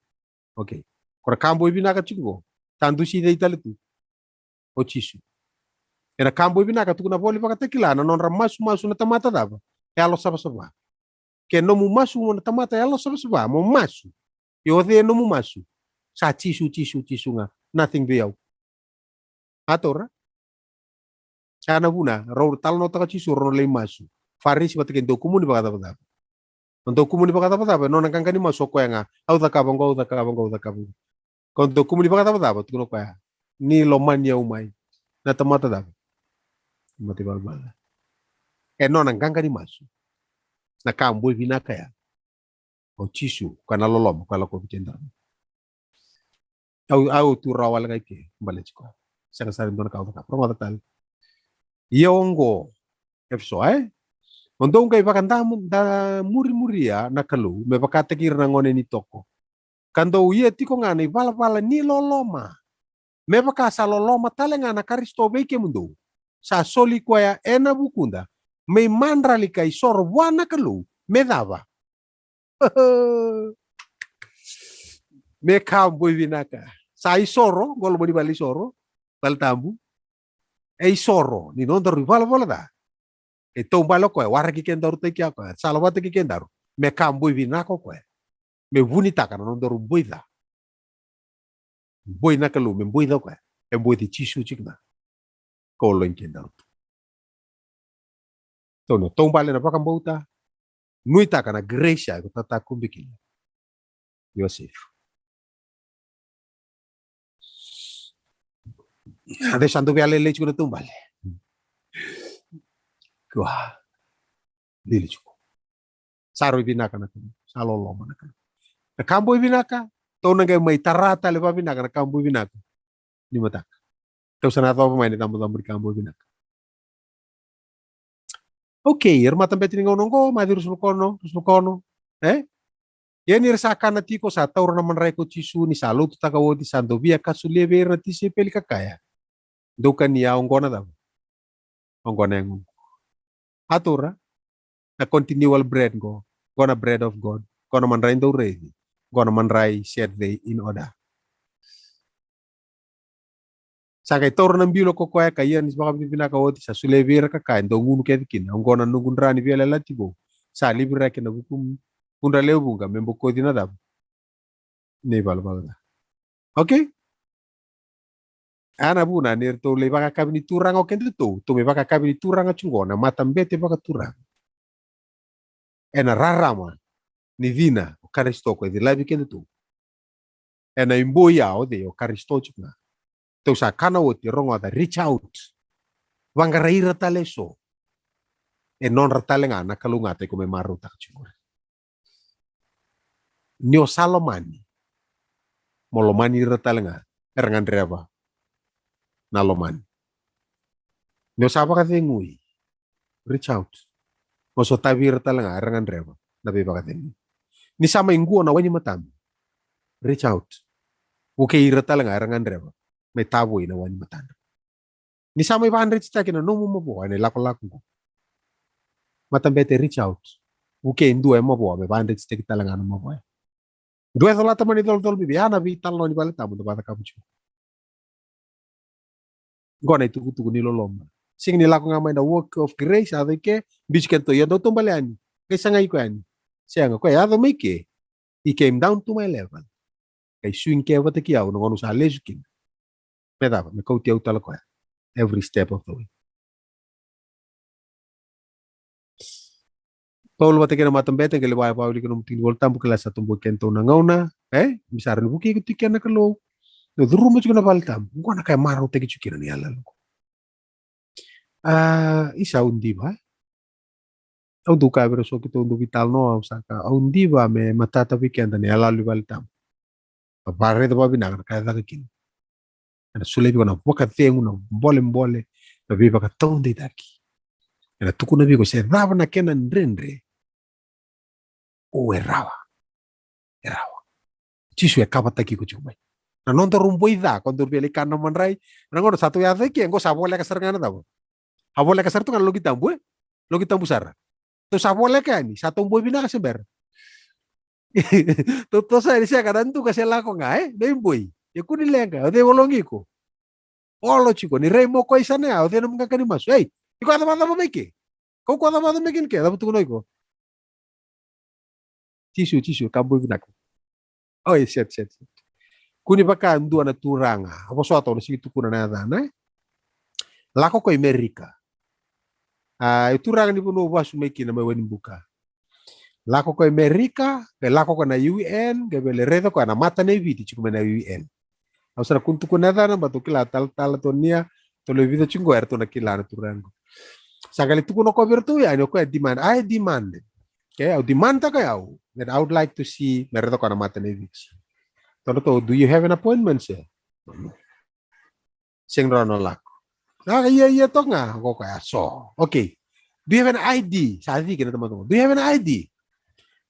Okay. Ko na ka boi vinaka tiko qo. Sa dusi cei tale tu? O Jisu. Ena ka boi vinaka tukuna na vola ni Vakatakila, na nodra masumasu na tamata cava? Yalosavasava. Ke nomu masu mo na tamata yalosavasava, mo masu. Io, o cei e nomu masu? Sa Jisu, Jisu, Jisu ga. Nothing vei au. A taura. Sa na vuna, rau talanoataka o Jisu, rau na lai masu. Farisi vata kei dau kumuni vakacavacava. Na dau kumuni vakacavacava, e nona qaqani masu o koya ga. Au cakava qo, au cakava qo, au cakava qo. Ko dau kumuni vakacavacava, tukuna o koya, ni lomani au mai. Na tamata cava? Tamata ivalavala ca. E nona qaqani masu. Na ka boi vinaka ya. O Jisu, koya na loloma, koya lakovi kedaru. Au, au tu rawa wale ga i ke, baleti koya. Sega sara ni dua na ka au cakava. Rogoca tale. Ia oqo, Efeso, e? O dou qai vakadamurimuria na Kalou, me vakataki ira na gone ni toko. Ka dou ia tiko ga na ivalavala ni loloma. Me vaka sa loloma tale ga na Karisito vei kemudou. Sa soli koya ena vukuda. Me imadrali ka isoro vua na Kalou. Me cava? Me ka boi vinaka. Sa isoro, qo loma ni vale isoro, vale tabu. E isoro, ni nodaru ivalavala ca. E taubale o koya, waraki kedaru, taki koya, sala vata kei kedaru. Me ka boi vinaka o koya. Me vunitaka na nodaru boi ca. Boi na Kalou, me boi ca o koya. E boi ci Jisu tiko ga. Ko loi kedaru. Tou na taubale na vakabauta. Nuitaka na grace ya ko tata kubikila. Iosefu. A de sa dou via lele tiko na taubale. Kua. Lele tiko. Sa rui vinaka na Kalou. Sa loloma na Kalou. Na ka boi vinaka. Tou na qai mai tara tale vavinaka na ka boi vinaka. Ni mataka. Tou sa na cova mai na icabocabo ni ka boi vinaka. Okay, era matabete ni gauna oqo, Maciu ruasagavulu ka ono, ruasagavulu ka ono, e? Ia ni ra sa kana tiko, sa taura na madrai ko Jisu, ni sa lotutaka oti, sa dovia ka solia vei ira na tisaipeli ka kaya, dou kania, oqo na cava? Oqo na yagoqu. A taura, na continual bread qo, qo na bread of God, qo na madrai dau raici, qo na madrai set thei in order. Sa qai taura na bilo ko koya ka ia ni sa vakavinavinaka oti, sa solia vei ira ka kaya, dou gunu kece kina, oqo na noqu dra ni veiyalayalati vou, sa liviraki ena vukudra lewe vuqa, me bokoci na cava? Na ivalavala ca. Okay? A na vuna ni ratou lai vakayakavi ni Turaga o kedatou, tou mai vakayakavi ni Turaga tiko qo, na matabete vakaturaga. Ena rarama ni cina o Karisito ko e cilavi kedatou. Ena iboi ya o cei? O Karisito tiko ga. Tou sa kana oti, rogoca, reach out. Vaqarai ira tale eso. E nodra tale ga na kalougata iko mai marautaka tiko qori. Ni o sa lomani, mo lomani ira tale ga era gadreva na lomani. Ni o sa vakacegui, reach out. Mo sotavi ira tale ga era gadreva na veivakacegui. Ni sa mai qua na wai ni matadra, reach out. Vukei ira tale ga era gadreva me tavoi na wai ni matadra. Ni sa mai vakadeitaki na nomu mavoa ena ilakolako qo. Matabete, reach out. Vukei e dua e mavoa me vakadeitaki tale ga na mavoa. Dua e colata mai na icolacola bibi, ya na veitalanoa ni vale tabu da vakacakava tiko. Qo na itukutuku ni loloma. Sega ni lako ga mai na work of grace, yaco i ke, biuti kedatou, ia dou taubale yani. Qai sagai iko yani. Sega, koya yaco mai ke. He came down to my level. Qai swing ke vata kei au na gauna au sa lesu kina. Me cava? Me kauti au tale koya every step of the way. Tolu vata kei na matabete, qai lai vakavinavinaka ena nomu tiki ni Volatabu, kila sa toboki keda tu na gauna, e? Me sa rawa ni vukei iko tiko kina na Kalou. Na curuma tiko na vale tabu. Qo na ka e marautaki tiko kina na iyaloyalo. A, isa, au diva, e? Au dau kaya vei ira so keitou dau veitalanoa, au sa kaya, au diva me matata vei keda na iyaloyalo ni vale tabu. Vakaraica vakavinaka na ka e caka kina. Ena solia vei iko na vakacegu, na bolebole, na veivakataudeitaki. Ena tukuna vei iko se cava na kena dredre. O, e rawa. E rawa. Jisu e kavatavi iko tiko mai. Na nodaru boi ca, ko daru via lai kana madrai. Na gauna sa tou yaco i ke, qo sa voleka sara ga na cava? A voleka sara tu ga na loqi tabu, e? Loqi tabu sara. Tou sa voleka yani, sa tou boi vinaka se bera? Tou toso yani, sega, na duka se lako ga, e? Na iboi. E kua ni leqa, o cei vologi iko? Olo tiko, ni rai mo koya i sana ya, o cei nomu qaqa ni masu? Ei, iko a cavacava mai ke? Kau ko a cavacava mai ke ni ke, cava tukuna iko? Jisu, Jisu, ka boi vinaka. Oi, set, set, set. Kua ni vaka dua na turaga. A vosota, au na sega ni tukuna na yacana, e? Lako ko i Merika. A, e turaga ni vanua au vasu mai kina mai Wainibuka. Lako ko i Merika, qai lako ko na U N, qai via lai raica koya na mata ni Viti tiko mai na U N. Au sa na kua ni tukuna na yacana, baleta au kila talatala Tonia, tou lai vica tiko qo, eratou na kila na turaga qo. Sa qai lai tukuna o koya vei iratou yani, o koya demand, I demand. Okay, au demand taka o yau that I would like to see, me raica koya na mata ni Viti. Tukuna o ratou, do you have an appointment, sir? Sega ni rawa ni lako. A, ia, ia toka ga o koya, so. Okay. Do you have an I D? Sa ciki na tamata qo. Do you have an I D?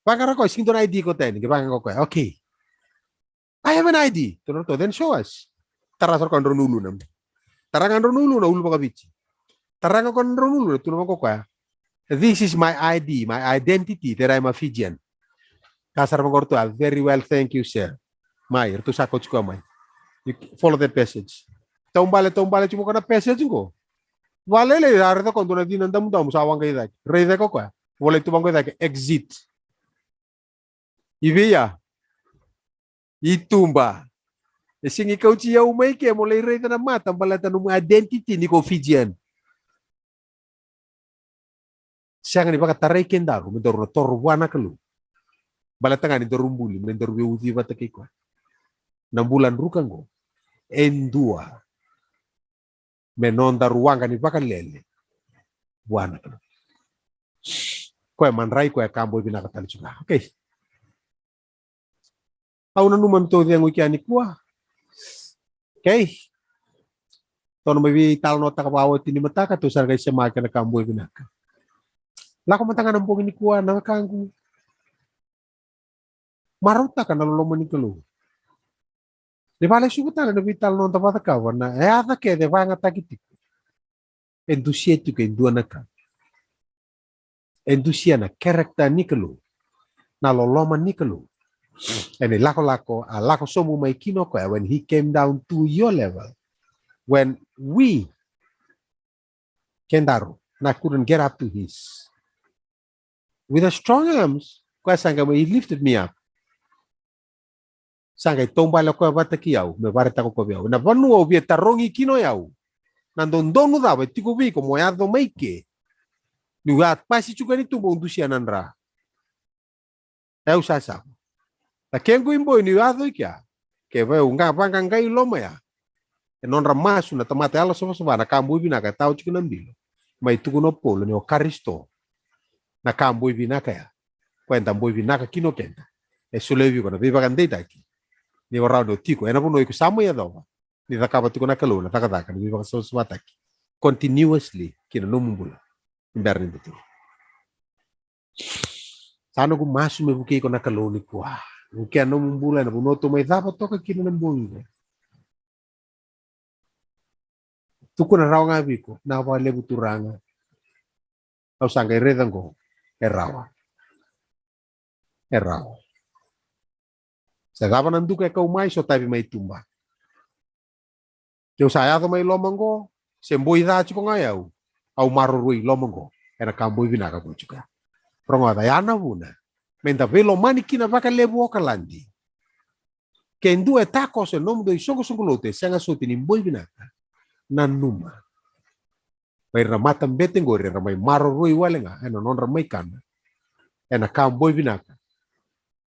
Vaqara o koya, sega ni dua na I D koto yani, qai vaqara o koya. Okay. I have an I D. Tukuna o ratou, then show us. Tara sara o koya na drau na uluna. Tara ga na drau na uluna, ulu vakaviti. Tara ga o koya na drau na uluna, tukuna vaqo o koya, this is my I D, my identity, that I'm a Fijian. Kaya sara vaqo o ratou, ah, very well, thank you, sir. Mai, ratou sa kauti koya mai. You follow the passage. Taubale, taubale tiko vaqo na passage qo. Vakalailai, a raica o koya dua na cina damudamu sa waqa i cake. Raica o koya. Volai tu vaqo i cake, exit. I vei ya? I tuba. E sega ni kauti au mai ke mo lai raica na mata baleta nomu identity ni ko Fijian. Sega ni vakatarai kedaru me daru na toro vua na Kalou. Baleta ga ni daru buli me daru veiucui vata kei koya. Na bula druka qo e dua me nodaru waqa ni vakalele vua na Kalou. Koya madrai, koya ka boi vinaka tale tu ga. Okay. Au nanuma ni tou cegu i kea nikua. Okay. Tou na mai veitalanoataka vakaoti ni mataka, tou sa na qai sema kina na ka boi vinaka. Lako mada ga na bogi nikua na wekaqu. Marautaka na loloma ni Kalou. Ni vakalesuva tale na veitalanoa da vakacakava, na yaca kece e vakayagataki tiko e dusia tiko e dua na ka. E dusia na character ni Kalou, na loloma ni Kalou. Ena ilakolako a lako sobu mai kina o koya, when he came down to your level, when we, kedaru, na couldn't get up to his. With a strong arms, koya sa qai mai, he lifted me up. Sa qai taubale o koya vata kei au, me vakaraitaka o koya vei au na vanua au via tarogi kina o yau. Na dodonu cava e tiko vei iko mo yaco mai ke? Niu a pasi tiko yani tuba, au dusia na dra. E, au sa sava. Na kequ iboi niu yaco i kea, ke vei au ga vaqaqai loma ya. E nodra masu na tamata yalosavasava na ka boi vinaka e tawa tiko na bilo. Mai tukuna o Paula ni o Karisito na ka boi vinaka ya. Koya eda boi vinaka kina o keda. E solia vei iko na veivakadeitaki. Ni o rawa ni o tiko ena vanua iko sa mai yacova. Ni cakava tiko na Kalou na cakacaka ni veivakasavasavataki continuously kina nomu bula. Ni bera ni da tu. Sa noqu masu me vukei iko na Kalou nikua. Vukea nomu bula ena vanua tou mai cava toka kina na bogi qo. Tukuna rawa ga vei iko, na vakalevu Turaga. Au sa qai raica qo, e rawa. E rawa. Se cava na duka e kau mai, sotavi mai tuba. Keu sa yaco mai loma qo, se boi ca tiko ga o yau, au maroroi loma qo ena ka boi vinaka ko tiko ya. Rogoca, ya na vuna meda veilomani kina vakalevu Okaladi. Ke dua e takoso ena nomudou isoqosoqo lotu e sega soti ni boi vinaka, nanuma. Mai ira na matabete qori era mai maroroi wale ga ena nodra mai kana. ena ka boi vinaka.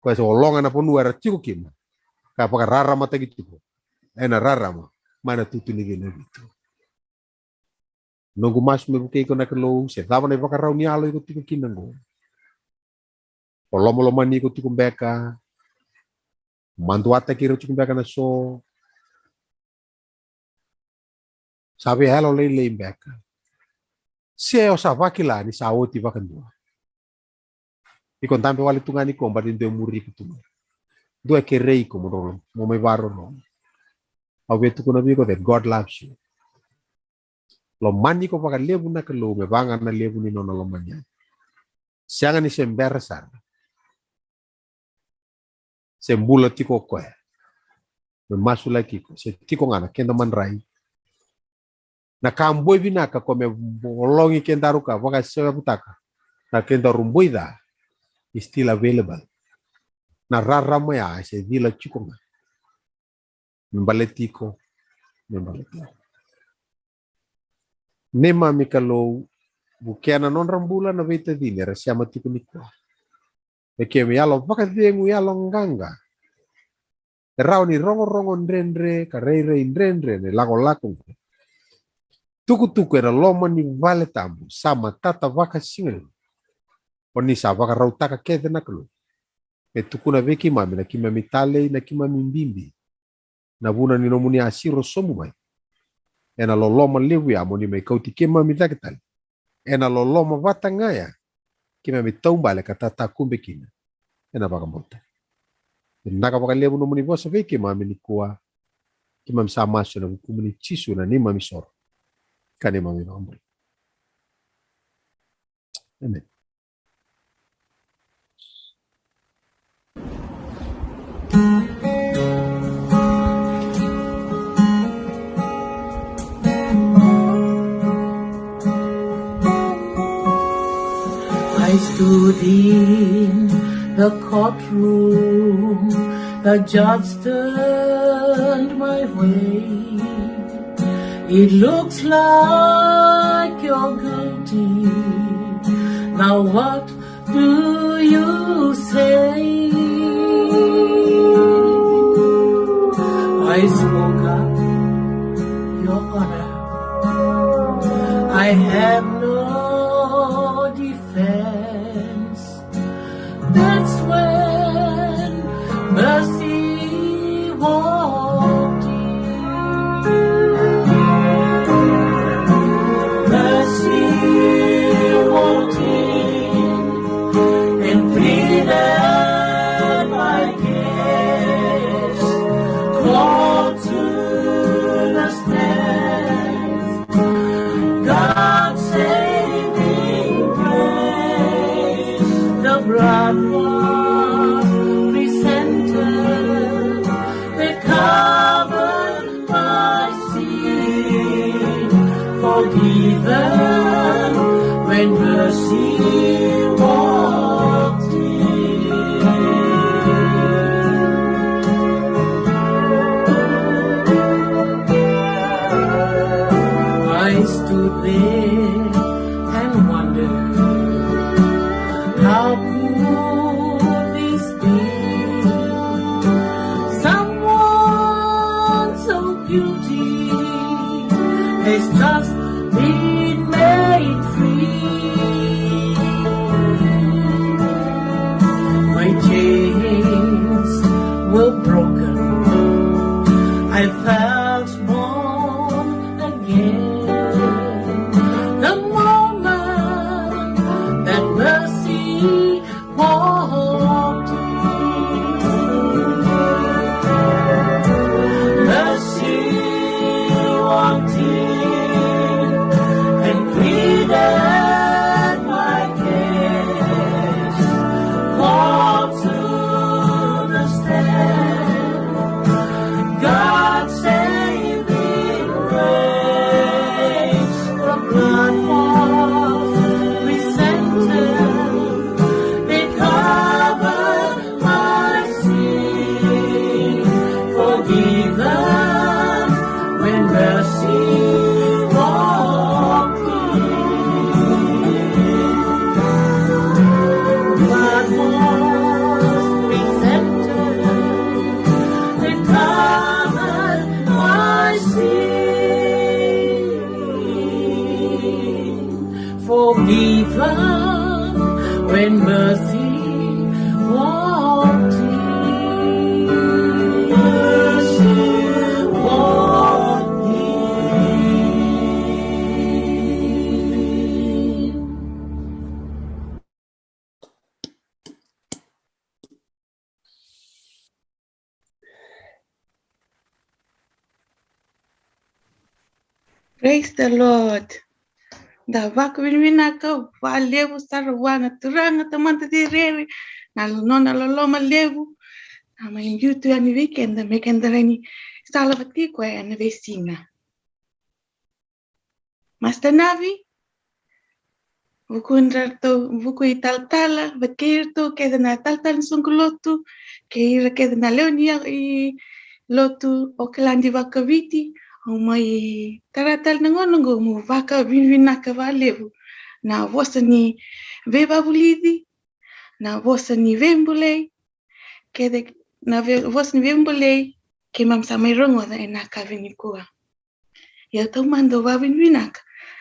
Koya sa ologa na vanua era tiko kina, ka vakararamataki tiko ena rarama mai na tutu ni cina vitu. Noqu masu me vukei iko na Kalou, se cava na ivakarau ni yalo iko tiko kina oqo. O lomalomani iko tiko beka, maduataki ira tiko beka na so. Sa vei yalo lailai beka. Se o sa vakila ni sa oti vakadua. Iko dabe wale tu ga ni ko bati dua e muri iko tu ga. Dua e kerei iko mo roro, mo mai varoro. Au vei tukuna vei iko that God loves you. Lomani iko vakalevu na Kalou me vaga na levu ni nona lomani. Sega ni se bera sara. Se bula tiko o koya me masulaki iko, se tiko ga na keda madrai. Na ka boi vinaka ko me ologi kedaru ka vakasevutaka na kedaru boi ca is still available. Na rarama ya se cila tiko ga. Me baleti iko, me baleti iko. Neimami Kalou, vukea na nodra bula na veitacini era sema tiko nikua. E ke me yalo vakacegu, yalo qaqa. E rawa ni rogorogo dredre ka rairai dredre na ilakolako oqo. Tukutuku ena loma ni vale tabu sa matata vakasigalevu. O ni sa vakarautaka kece na Kalou. E tukuna vei keimami na keimami talei, na keimami bibi. Na vuna ni nomuni a siro sobu mai ena loloma levu ya mo ni mai kauti keimami cake tale. Ena loloma vata ga ya keimami taubale ka tatakube kina ena vakabauta. Vinaka vakalevu nomuni vosa vei keimami nikua. Keimami sa masu ena vukumuni Jisu na neimami soro ka neimami vakabula. Amen. I stood in the courtroom, the judge turned my way. It looks like you're guilty. Now what do you say? I spoke up, Your Honor. I have no defense. That's when mercy walked in. Mercy walked in and pleaded my case, called to the stand. God saving grace, the blood was presented that covered my sin, forgiven when mercy walked in. I stood there and wondered, how could this be? Someone so guilty has just been made free. My chains were broken. I felt born again. The moment that mercy walked in. Mercy walked in and pleaded my case. Called to the stand, God saving grace. Forgiven when mercy walked in. Mercy walked in. Praise the Lord. Da vakavinavinaka vakalevu sara vua na Turaga Tamada Cerecerei na nona loloma levu. Na mai biuta yani vei keda me keda rawa ni sala vata kei koya ena veisiga. Master Navi, vuku iratou, vuku italatala, vata kei iratou kece na talatala ni soqo lotu, kei ira kece na lewe ni lotu Okaladi vakaviti, au mai tara tale na gauna oqo meu vakavinavinaka vakalevu na vosa ni veivakavulici, na vosa ni veibolei, kece na vosa ni veibolei keimami sa mai rogoca ena yakavi nikua. Ia au taumada au vakavinavinaka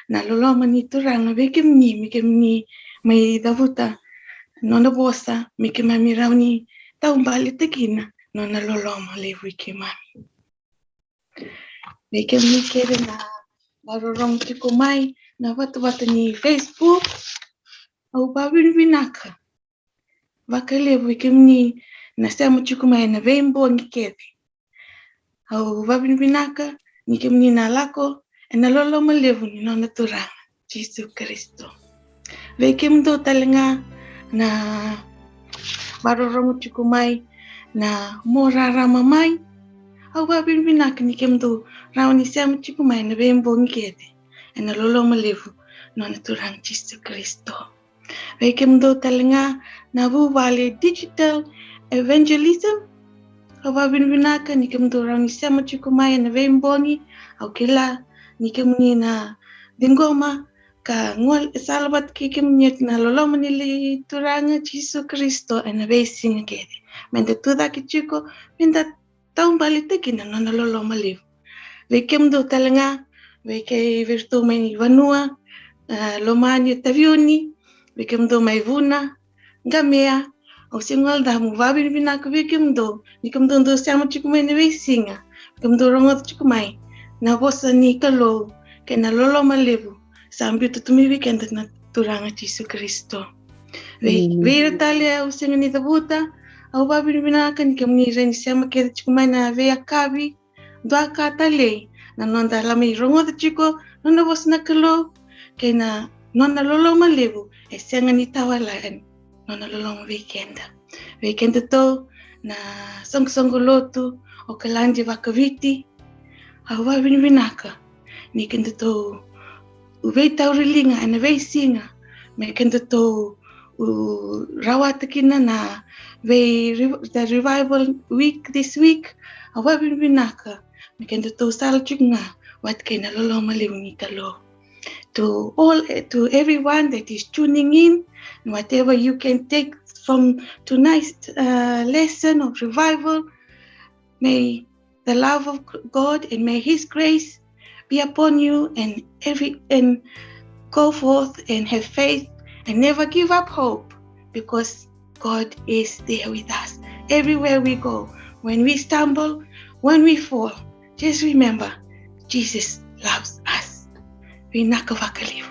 na loloma ni Turaga vei kemuni, me kemuni mai cavuta nona vosa me keimami rawa ni taubaletakina nona loloma levu i keimami. Vei kemuni kece na vakarorogo tiko mai na vatavata ni Facebook, au vakavinavinaka vakalevu i kemuni na sema tiko mai ena veibogi kece. Au vakavinavinaka ni kemuni na lako ena loloma levu ni nona Turaga Jisu Karisito. Vei kemudou tale ga na vakarorogo tiko mai na Mo Rarama Mai, au vakavinavinaka ni kemudou rawa ni sema tiko mai ena veibogi kece ena loloma levu ni nona Turaga Jisu Karisito. Vei kemudou tale ga na vuvale Digital Evangelism, au vakavinavinaka ni kemudou rawa ni sema tiko mai ena veibogi. Au kila ni kemuni na ciqoma ka gole sala vata kei kemuni na loloma ni Turaga Jisu Karisito ena veisiga kece. Meda tucake tiko, meda taubaletakina nona loloma levu. Vei kemudou tale ga, vei kei vei iratou mai vanua, e, lomani, tavioni, vei kemudou mai Vuna, Qamea, au sega ni damu, vakavinavinaka vei kemudou ni kemudou dau sema tiko mai ena veisiga, kemudou rogoca tiko mai na vosa ni Kalou kei na loloma levu sa biuta tu mai vei keda na Turaga Jisu Karisito. Vei, vei ira tale au sega ni cavuta, au vakavinavinaka ni kemuni rawa ni sema kece tiko mai na veiyakavi. Dua ka talei, na noda la mai rogoca tiko nona vosa na Kalou kei na nona loloma levu e sega ni tawa lailai nona loloma vei keda. Vei kedatou na soqosoqo lotu Okaladi vakaviti, au vakavinavinaka ni kedatou veitauriliga ena veisiga me kedatou rawata kina na vei, the revival week this week. Au vakavinavinaka me kedatou sala tiko ga vata kei na loloma levu ni Kalou. To all, to everyone that is tuning in, whatever you can take from tonight's, uh, lesson of revival, may the love of God and may His grace be upon you and every, and go forth and have faith and never give up hope, because God is there with us everywhere we go. When we stumble, when we fall, just remember, Jesus loves us. Vinaka vakalevu.